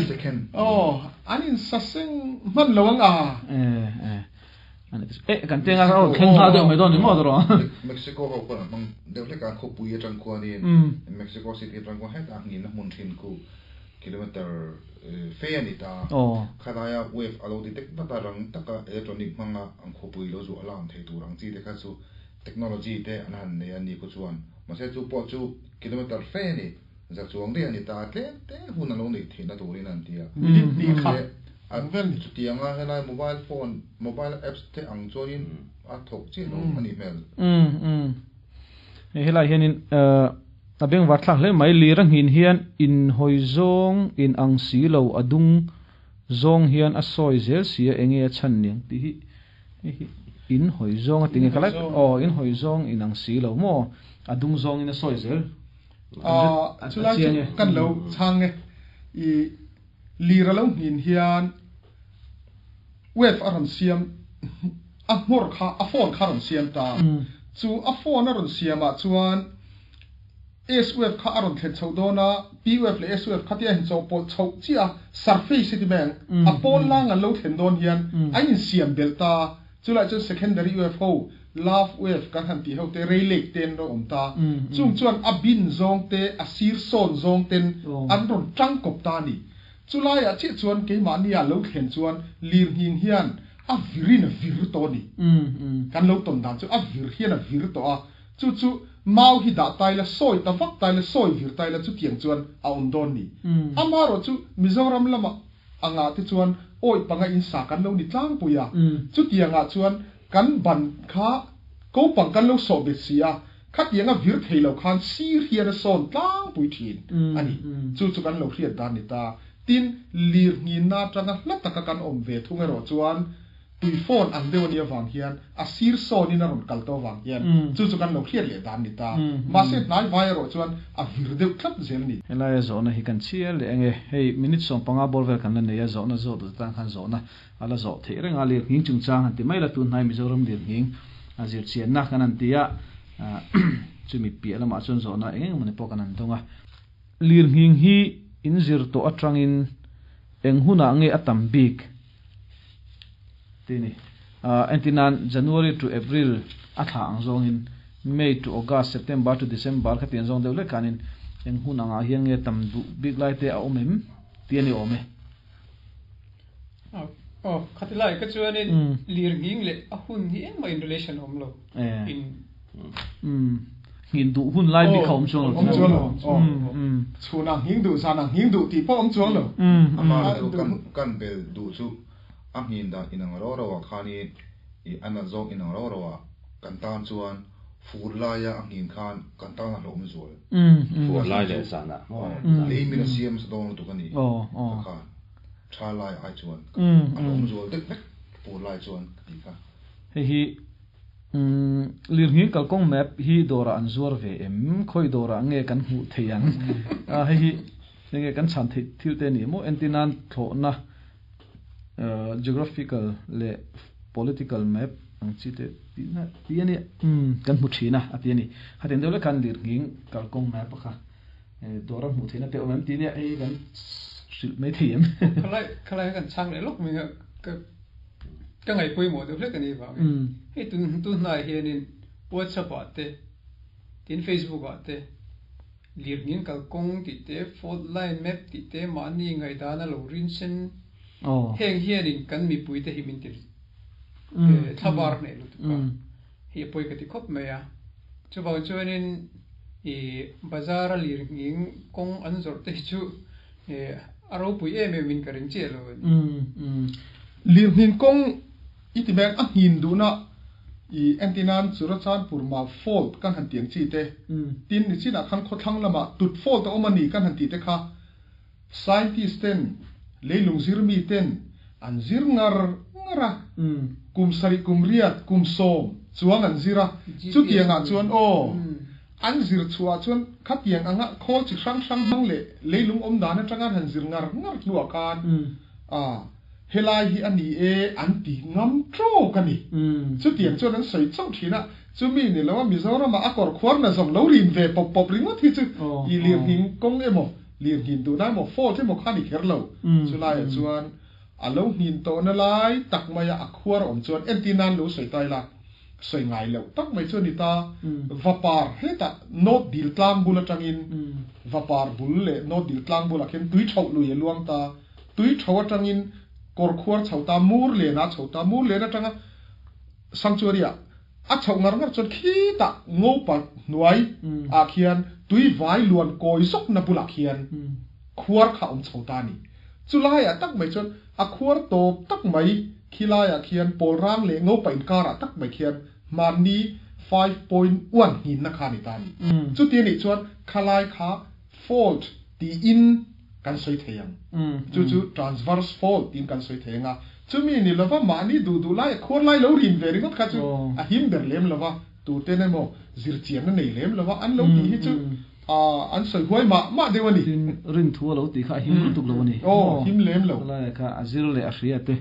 Aw, an insaseng hman lo ang a. Eh, kan tenga ro thleng nghal deuh mai dawn ni maw tawh. Mexico ho khuan an hmang deuh hlek a, khawpui atang khuanin Mexico City atang khuan hetah ngilna hmun thin khu kilometer fe a ni ta. Khalaia wave a lo detect vat a, rang taka electronic hmanga an khawpui lo zuah alarm thei tur ang chi te kha chu technology te an han nei a ni khu chuan. Mahse chu pawh chu kilometer fe a ni, za chuang daih a ni ta, tlem te hun a lo neih theihna turin an ti a. Minute hnih khat ang vel ni. Chutianga helai mobile phone, mobile apps te ang chuanin a thawk chiah lo a nih hmel. Hei helai hianin a bengvar thlak hle mai, lir a nghin hian inhawi zawng in ang si lo a dung zawng hian a sawi zel si a enge a chhan niang tih hi hei hi in hawi zawng a ti nge ka lai aw in hawi zawng in ang si lo maw a dung zawng in a sawi zel a chulai chu kan lo chhang e i lir a lo nghin hian wave a rawn siam a hmawr kha a phone kha a rawn siam ta chu a phone a rawn siam ah chuan S wave kha a rawn thlen chhoh dawn a P wave leh S wave kha tia inchawhpawlh chhoh chiah a surface hi ti mai ang a pawn lang an lo thlen dawn hian a insiam belh ta chulai chuan secondary wave ho love wave kan han tih ho te Rayleigh te an lo awm ta chung chuan a bin zawng te a sir sawn zawng ten an rawn tangkawp ta a ni. Chulaiah chiah chuan keimahnia lo thlen chuan lirnghing hian a virin a vir tawh a ni. Kan lo tawn dan chu a vir hian a vir tawh a, chu chu mau hi dah ta ila, sawi ta vak ta ila, sawi vir ta ila chutiang chuan a awm dawn ni. Amaherawh chu Mizoram lamah angah te chuan awih panga in sa kan lo ni tlangpui a, chutiangah chuan kan ban kha kopang kan lo sawh bet si a, Khatianga vir thei lo khan sir hian a sawn tlangpui thin a ni. Chu chu kan lo hriat dan ni ta. Tin, lirnghinna atanga hla taka kan awm ve thung erawh chuan tui phone ang deuh a nih avang hian a sir sawnin a rawn kal tawh avang hian chu chu kan lo hriat leh dan ni ta. Mahse, hnai vai erawh chuan a vir deuh tlat zel a ni. Helaia zawhna hi kan chhiar leh enge? Hei minute 15 bawr vel kan la nei a, zawhna zawh duh tan khan zawhna a la zawh theih reng a, lirnghing chungchang han ti mai la, tunhnai Mizoram lirnghing a zirchianna kan han ti a, chumi piah lamah chuan zawhna eng eng emawni pawh kan han dawng a. Lirnghing hi in zir tawh atangin eng hunah nge a tam bik tih a ni. Entir nan January to April a thla ang zawngin May to August, September to December khatiang zawng deuh lek khanin eng hun angah hian nge tam duh bik lai te a awm em tih a ni awm e. Aw, khati lai ka chuanin lirnghing leh a hun hi engmah in relation a awm lo. In. Nghin duh hun lai bik kha awm chuang lo. Awm chuang lo. Chhunah nghing duh, zanah nghing duh tih pawh awm chuang lo. Amah chu kan kan bel duh chu a nghin dan inang ro ro ah khanin i a nat zawng inang ro ro ah kan tan chuan fur laia a nghin khan kan tan a hlawm zual. Fur lai leh zanah maw? Lei min a siam sa dawn lutuk a ni ka khan. Tha lai ai chuan a lawm zual deuh vek fur lai chuan ka tih kha. Hei hi lirnghing kalkawng map hi dawrah an zuar ve em? Khawi dawrah nge kan hmuh theih ang? Hei hi enge kan chhan theih thil te a ni maw? Entir nan thlawhna geographical leh political map ang chi te tihna tih a nia kan hmu thin a a ti a ni. Khatiang deuh lek khan lirnghing kalkawng map a kha Dawr a hmuh theihna te awm em tih nia hei kan hrilh mai thei em. Khalai khalai kan chhang leh lawk mai a ka ka ngaih pawimawh deuh hlek a nih vangin hei tun tun hnaiah hianin WhatsApp ah te tin Facebook ah te lirnghing kalkawng tih te fault line map tih te mahni ngaihdana lo rin sen heng hianin kan mipui te hi min ti thlabar hneh lutuk a hei a pawi ka ti khawp mai a chuvang chuanin I bazar a lirnghing kawng an zawrh te hi chu a ropui em em in ka ring chiah lo a ni. Lirnghing kawng i ti mek a nghin duhna i entir-nan Churachandpur ma fault kan han tih ang chi te, tin nichinah khan khawthlang lamah tut fault a awm a ni kan han tih te kha scientist ten leilung zir mi ten an zir ngar ngar a, kum sarih kum riat kum sawm chuang an zir a, chutiangah chuan aw an zir chhuah chuan khatiang anga khawl chi hrang hrang hmang leh leilung awm dan atanga an han zir ngar ngar hnuah khan a. Helai hi a ni e an ti ngam tawk a ni. Chutiang chuan an sawi chauh thin a, chumi ni lo a Mizoram ah a kawr khuar na zawng lo rin ve pawp pawp ringawt hi chu i lirnghing kawng emaw, lirnghin duhna emaw, fault emaw kha a ni kher lo. Chulai ah chuan a lo nghin tawhna lai tak maia a khuar awm chuan entir nan lo sawi ta ila, sawi ngai loh tak mai chu a ni ta. Vapar hetah North Dil tlang bul atangin Vapar bul leh North Dil tlang bulah khian tui thauh lui a luang ta. Tui tho atangin kawr khuar chho ta, mur len a chho ta, mur len atanga sanctuary ah a chhoh ngar ngar chuan khitah ngopa hnuai ah khian tui vai luan kawi zawk na bulah khian khuar kha a awm chho ta a ni. Chulai ah tak mai chuan a khuar tawp tak mai khilai ah khian Pawlrang leh ngopa inkar ah tak mai khian hmanni 5.1 nghinna kha a ni ta a ni. Chuti anih chuan khalai kha fault tiin kan sawi thei ang. Chu chu transverse fault tiin kan sawi thei ang a. Chumi ni lova mahni duh duh lai a khuar lai lo rin ve ringawt kha chu a him ber lem lova, tuten emaw zirchianna nei lem lova an lo tih hi chu an sawi huai mah mah deuh a ni. Tin, rin thu a lo tih kha a him lutuk lo a ni. Aw, him lem lo. Khawlaia kha a zir leh a hria te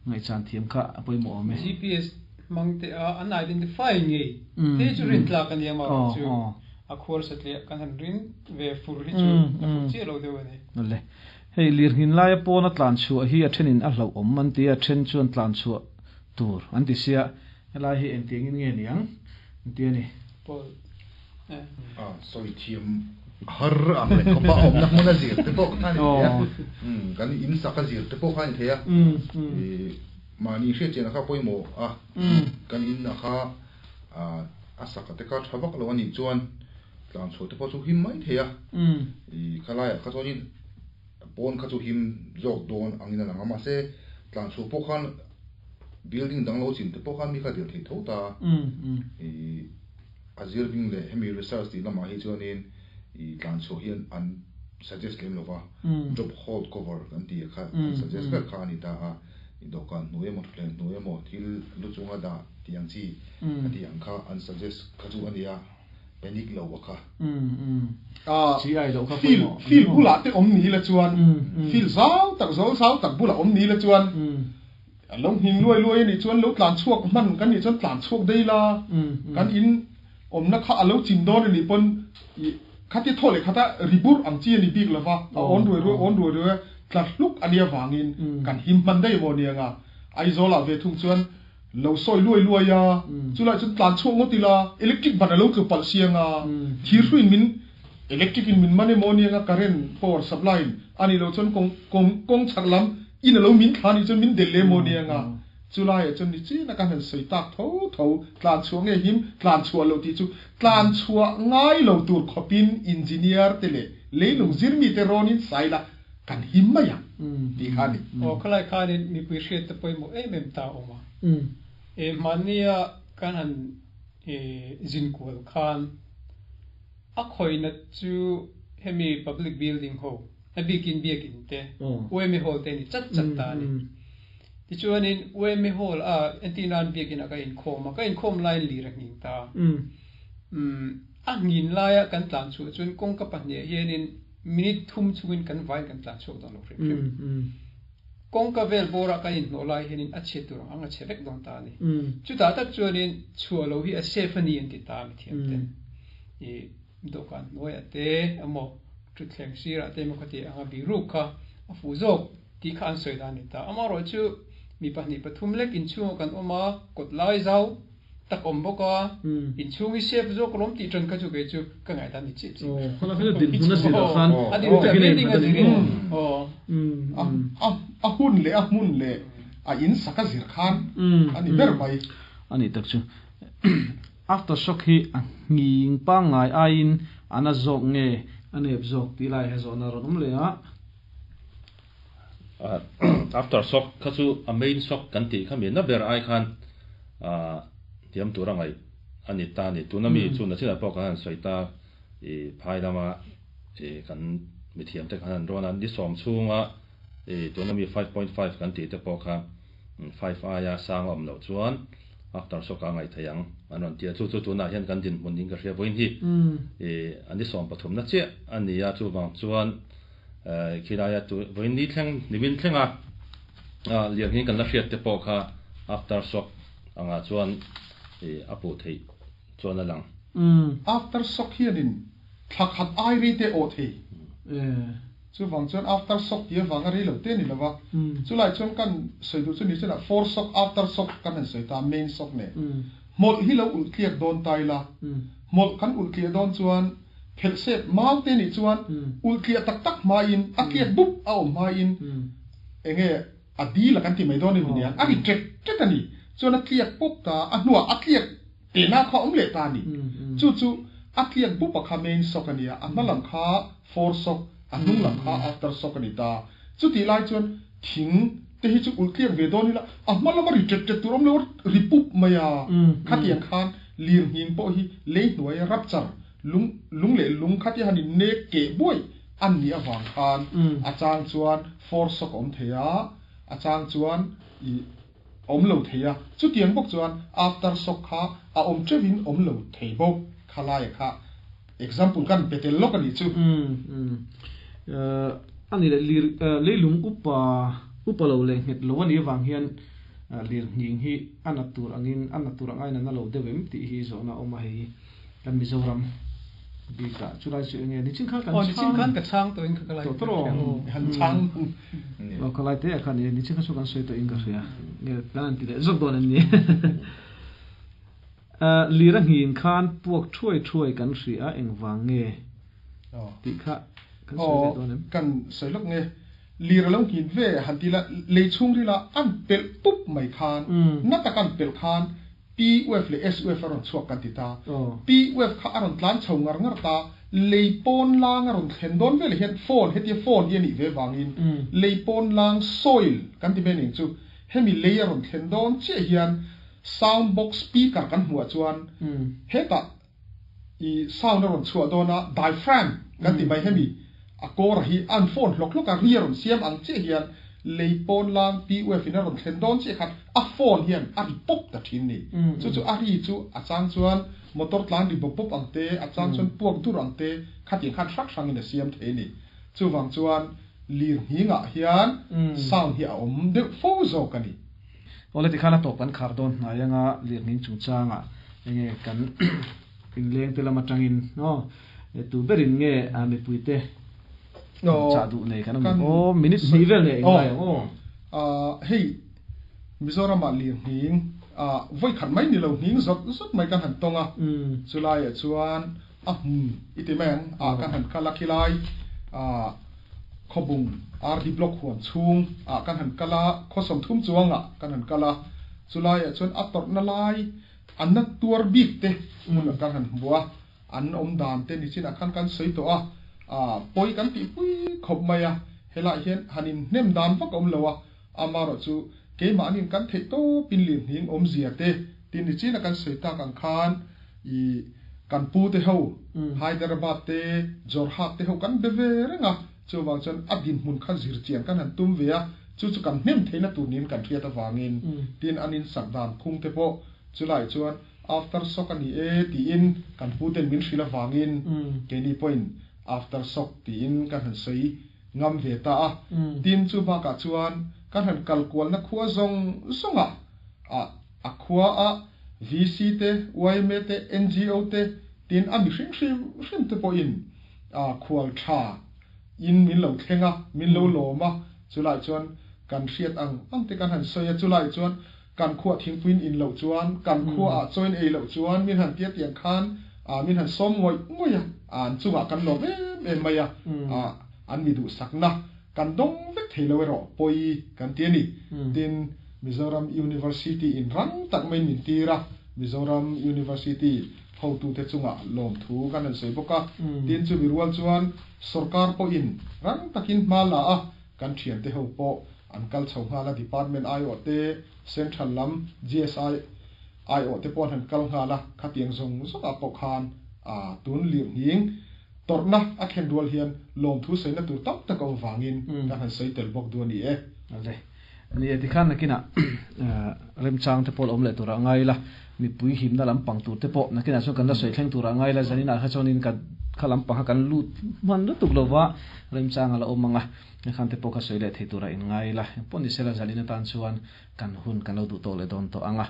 ngaihchan thiam kha a pawimawh awm e. GPS hmang te a an identify ngei te chu rin tlak a nia mah chu. A khuar satliah kan han ring ve fur hi chu a fur chiah lo deuh a ni. Le. Hei lirnghin laia pawna tlan chhuah hi a thenin a hlauhawm an ti a, then chuan tlan chhuah tur an ti sia. Helai hi engtiangin nge niang an ti a ni. Paul. A sawi thiam har ang leh khawpa awmna hmuna zir te pawh kha a ni thei a. Kan in sak a zir te pawh kha a ni thei a. Mahni hriatchian a kha pawimawh a, kan in a kha a saka te kha tha vak lo a nih chuan tlan chhuah te pawh chu him mai thei a, i khalaiah kha chuanin pawn kha chu him zawk dawn angin a lang a, mahse tlan chhuah pawh khan building dang lo chin te pawh khan mi kha dil thei tho ta, i a zir bing leh hemi research tih lamah hi chuanin i tlan chhuah hian an suggest lem lo va, drop hold cover kan tih kha an suggest ber kha a ni ta a. Dawhkan hnuai emaw thutthleng hnuai emaw thil lu chunga dah tih ang chi a tih ang kha an suggest kha chu a nia, panic lo a kha. Field field bulah te awm ni la chuan field zau tak zawl zau tak bulah awm ni la chuan a lo nghing luai luai a nih chuan lo tlan chhuak hman kan nih chuan tlan chhuak daih la kan in awmna kha a lo chim dawn a nih pawn ih khati thaw leh khata ri burh ang chi a ni bik lova a awn ruai ruai awn ruai ruai a tla hluk a nia vangin kan him hman daih maw nia nga Aizawl ah ve thung chuan lo sawi luai luai a chulai chuan tlan chhuak ngawt ila electric ban a lo tlu palh siang a thir hruiin min electric in min man emaw nia nga current power supply in a nih loh chuan kawng kawng kawng chhak lam in a lo min thla nih chuan min del emaw nia nga Chulaiah chuan ni chin a kan han sawi tak tho tho, tlan chhuah nge him, tlan chhuah loh tih chu tlan chhuah ngai lo tur khawpin engineer te leh leilung zirmi te rawnin sai la kan him mai ang tih kha a ni. Aw, khalai khanin mipui hriat te pawimawh em em ta a awm a. E, hmannia kan han e zin kual khan a khawina chu hemi public building ho, a bikin biakin te, UME hall te a ni chat chat ta a ni. Tichuanin UME Hall a entir nan biakin ah ka inkhawm a, ka inkhawm laiin lir a nghing ta. Umm a nghin laia kan tlan chhuah chuan kawngka pahnih ah hianin minute thum chungin kan vain kan tlan chhuak dawn lo hrim hrim. Kawngka vel bawrah kan inhnawh lai hianin a chhe tur ang ang a chhe vek dawn ta a ni. Chutah tak chuanin chhuah lo hi a safe a ni an ti ta a mithiam ten. I dawhkan hnuaiah te emaw thutthleng sirah te emaw khati anga biruk kha a fuh zawk. Tih kha an sawi dan a ni ta. Amaherawh chu mi pahnih pathum lek inchhungah kan awm a, kawt lai zau tak awm bawk a, inchhung hi safe zawk alawm tih tan kha chu kei chu ka ngaihdan ni chiah chiah. Aw, khaw lakah dinhmun a zir ah khan a dinhmun a building a zir in. Aw. A hun leh a hmun leh a in sak a zir khan a ni ber mai. A nih tak chu. After shock hi a nghing pangngai aiin a na zawk nge a nep zawk tih lai he zawhna rawn awm leh a. After shock kha chu a main shock kan tih kha mi na ber ai khan hniam tur a ngaih a ni ta a ni. Tuna mi chu nachinah pawh kan han sawi ta i phai lama i kan mithiam te khan han rawn a, ni sawm chhunga i tuna mi 5.5 kan tih te pawh kha 5 aia sang a awm loh chuan after shock a ngaih thei ang an rawn ti a. Chu chu tunah hian kan dinhmun in ka hria vawiin hi i a ni sawm pathumna chiah a ni a, chuvang chuan Khilaia tu vawiin ni thleng nimin thlenga A lirnghing kan la hriat te pawh kha after shock angah chuan a puh theih chuan a lang. After shock hianin thla khat ai rei te awh thei. Chuvang chuan after shock tih avanga rei lo te a ni lo va. Chulai chuan kan sawi duh chu ni chuan fore shock, after shock kan han sawi ta, main shock nen. Hmawlh hi lo ulh tliak dawn ta ila, hmawlh kan ulh tliah dawn chuan phelh sep mau te nih chuan ulh tliah tak tak hmain a tliak bup a awm hmain enge a dil a kan ti mai dawn emaw nia, a ri ṭek ṭek a ni. Chuan a tliak pawp ta, a hnuah a tliak tehna kha a awm leh ta a ni. Chu chu a tliak bup a kha main shock a nia, a hma lam kha fore shock, a hnung lam kha after shock a ni ta. Chutih lai chuan thing te hi chu ulh tliak ve dawn ila, a hma lama ri ṭet ṭet tur awm lo ri pup mai a. Khatiang khan lirnghing pawh hi lei hnuaia rupture, lung lung leh lung khatia han innek keh buai an nih avang khan a chang chuan fore shock a awm thei a, a chang chuan i awm lo thei a. Chutiang bawk chuan after shock kha a awm teuhin awm lo thei bawk. Khalaia kha example kan pe tel lawk a nih chu. A ni leh lir leilung upa upa lo leh nghet lo a nih avang hian lirnghing hi a nat tur angin a nat tur ang aiin a na lo deuh em tih hi zawhna a awm a hei. Kan Mizoram bikah chulai chu enge nichin khan kan chhang. Aw nichin khan ka chhang tawhin ka kalai tawh tawh han chhang. Aw ka lai te ah khan nichin kha chu kan sawi tawhin ka hria. Nge kan han ti leh zawk dawn an ni. Lira nghin khan puak thuai thuai kan hria a engvang nge tih kha kan sawi leh dawn em? Kan sawi lawk nge lir a lo nghin ve han ti la lei chhungril ah an pelh pup mai khan na taka an pelh khan P wave leh S wave a rawn chhuak kan ti ta. P wave kha a rawn tlan chho ngar ngar ta, lei pawn lang a rawn thlen dawn veleh hian phone, hetia phone hi a nih ve vangin lei pawn lang soil kan ti mai a ning chu, hemi lei a rawn thlen dawn chiah hian sound box speaker kan hmuh ah chuan hetah i sound a rawn chhuah dawn a, diaphragm kan ti mai hemi a kawr hi a an phone hlawk hlawk a, ri a rawn siam ang chiah hian lei pawn lang PUF in a rawn thlen dawn chiah khan a phone hian a ri pawp ta thin ni. Chu chu a ri chu a chang chuan motor tlan ri bawp bawp ang te, a chang chuan puak dur ang te khatiang khan hrang hrang in a siam thei ni. Chuvang chuan lir nghing ah hian sound hi a awm deuh fo zawk a ni. Awle tikhan a tawp kan khar dawn hnai anga lirnghing chungchangah enge kan inleng te lam atangin aw tu berin nge mipuite chah duh nei kan awm aw minute hnih vel nei englai ang aw. Hei Mizoramah lirnghing vawi khat mai ni lo nghing zawt zawt mai kan han tawng a, chulaiah chuan a hmun i ti mai ang ah kan han kal a khilai Khawbung RD Block huan chhung ah kan han kal a, khaw 30 chuang ah kan han kal a, chulai ah chuan a tawrhna lai an na tuar bik te hmun ah kan han hmu a, an awm dan te nichin ah khan kan sawi tawh a, ah pawi kan tih pui khawp mai a, helai hian han in hnem dan vak a awm lo a, amarawh chu keimahni in kan theih tawp in lirnghing awmzia te tin nichin a kan sawi tak ang khan i kan pu te ho Hyderabad te Jorhat te ho kan be ve reng a, chuvang chuan a dinhmun kha zir chian kan han tum ve a, chu chu kan hnem theihna tur niin kan hriat avangin tin an insak dan phung te pawh chulai chuan after shock a ni e tiin kan pu ten min hrilh avangin keini pawhin after shock tiin kan han sawi ngam ve ta a, tin chu bakah chuan kan han kal kualna khua zawng zawngah ah A khua a VC te, yma te, ngo te tin a mihring hrim hrim te pawhin khual tha in min lo thleng a, min lo lawm a, chulai chuan kan hriat ang ang te kan han sawi a, chulai chuan kan khuah thingpuiin in loh chuan, kan khua ah chawiin ei loh chuan min han tia tiang khan min han sawm ngawih ngawih a, an chungah kan lawm em em mai a, an mi duhsakna Kan dawng vek thei lo erawh pawi kan ti a ni. Tin, Mizoram University in rang tak mai min tir a, Mizoram University hotute chungah lawmthu kan han sawi bawk a. Tin, chumi rual chuan sorkar pawhin rang takin hma la a, kan thiante ho pawh an kal chho nghal a, department aiawh te, central lam GSI aiawh te pawh an han kal nghal a, khatiang zawng zawngah pawh khan tun lirnghing Tawrhna a thlen rual hian lawmthu sawina tur tam tak a awm vangin kan han sawi tel bawk duh a ni e. Ale. Ni e, tikhan nakinah remchang te pawh la awm leh turah ngai ila, mipui himna lampang tur te pawh nakinah chuan kan la sawi thleng turah ngai ila, zaninah kha chuanin ka Kha lampang kha kan lut hman lutuk lova remchang a la awm ang a, khan te pawh kha sawi leh thei tura in ngai ila, engpawh ni sela zalin atan chuan kan hun kan lo duh tawk leh dawn tawh ang a,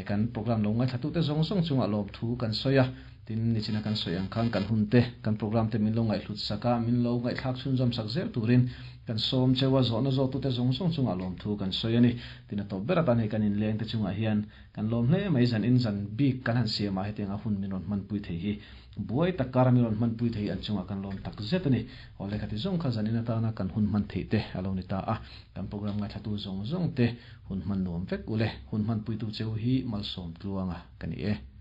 kan program lo ngaithlatute zawng zawng chungah lawmthu kan sawi a, tin nichina kan sawi ang khan kan hun te, kan program te min lo ngaihhlut sak a, min lo ngaihthlak chhunzawm sak zel turin kan sawm cheu a, zawhna zawhtute zawng zawng chungah lawmthu kan sawi a ni. Tin a tawp ber atan hei kan inleng te chungah hian Kan lawm hle mai zan in zan bik kan han siam ah hetiang a hun min rawn hmanpui thei hi buai tak kar a min rawn hmanpui thei an chungah kan lawm tak zet a ni. Aw lehkha ti zawng kha zan in atana kan hun hman theih te a lo ni ta a, kan program ngaithlatu zawng zawng te hun hman nuam vek ule, hun hmanpuitu cheu hi malsawm tluanga ka ni e.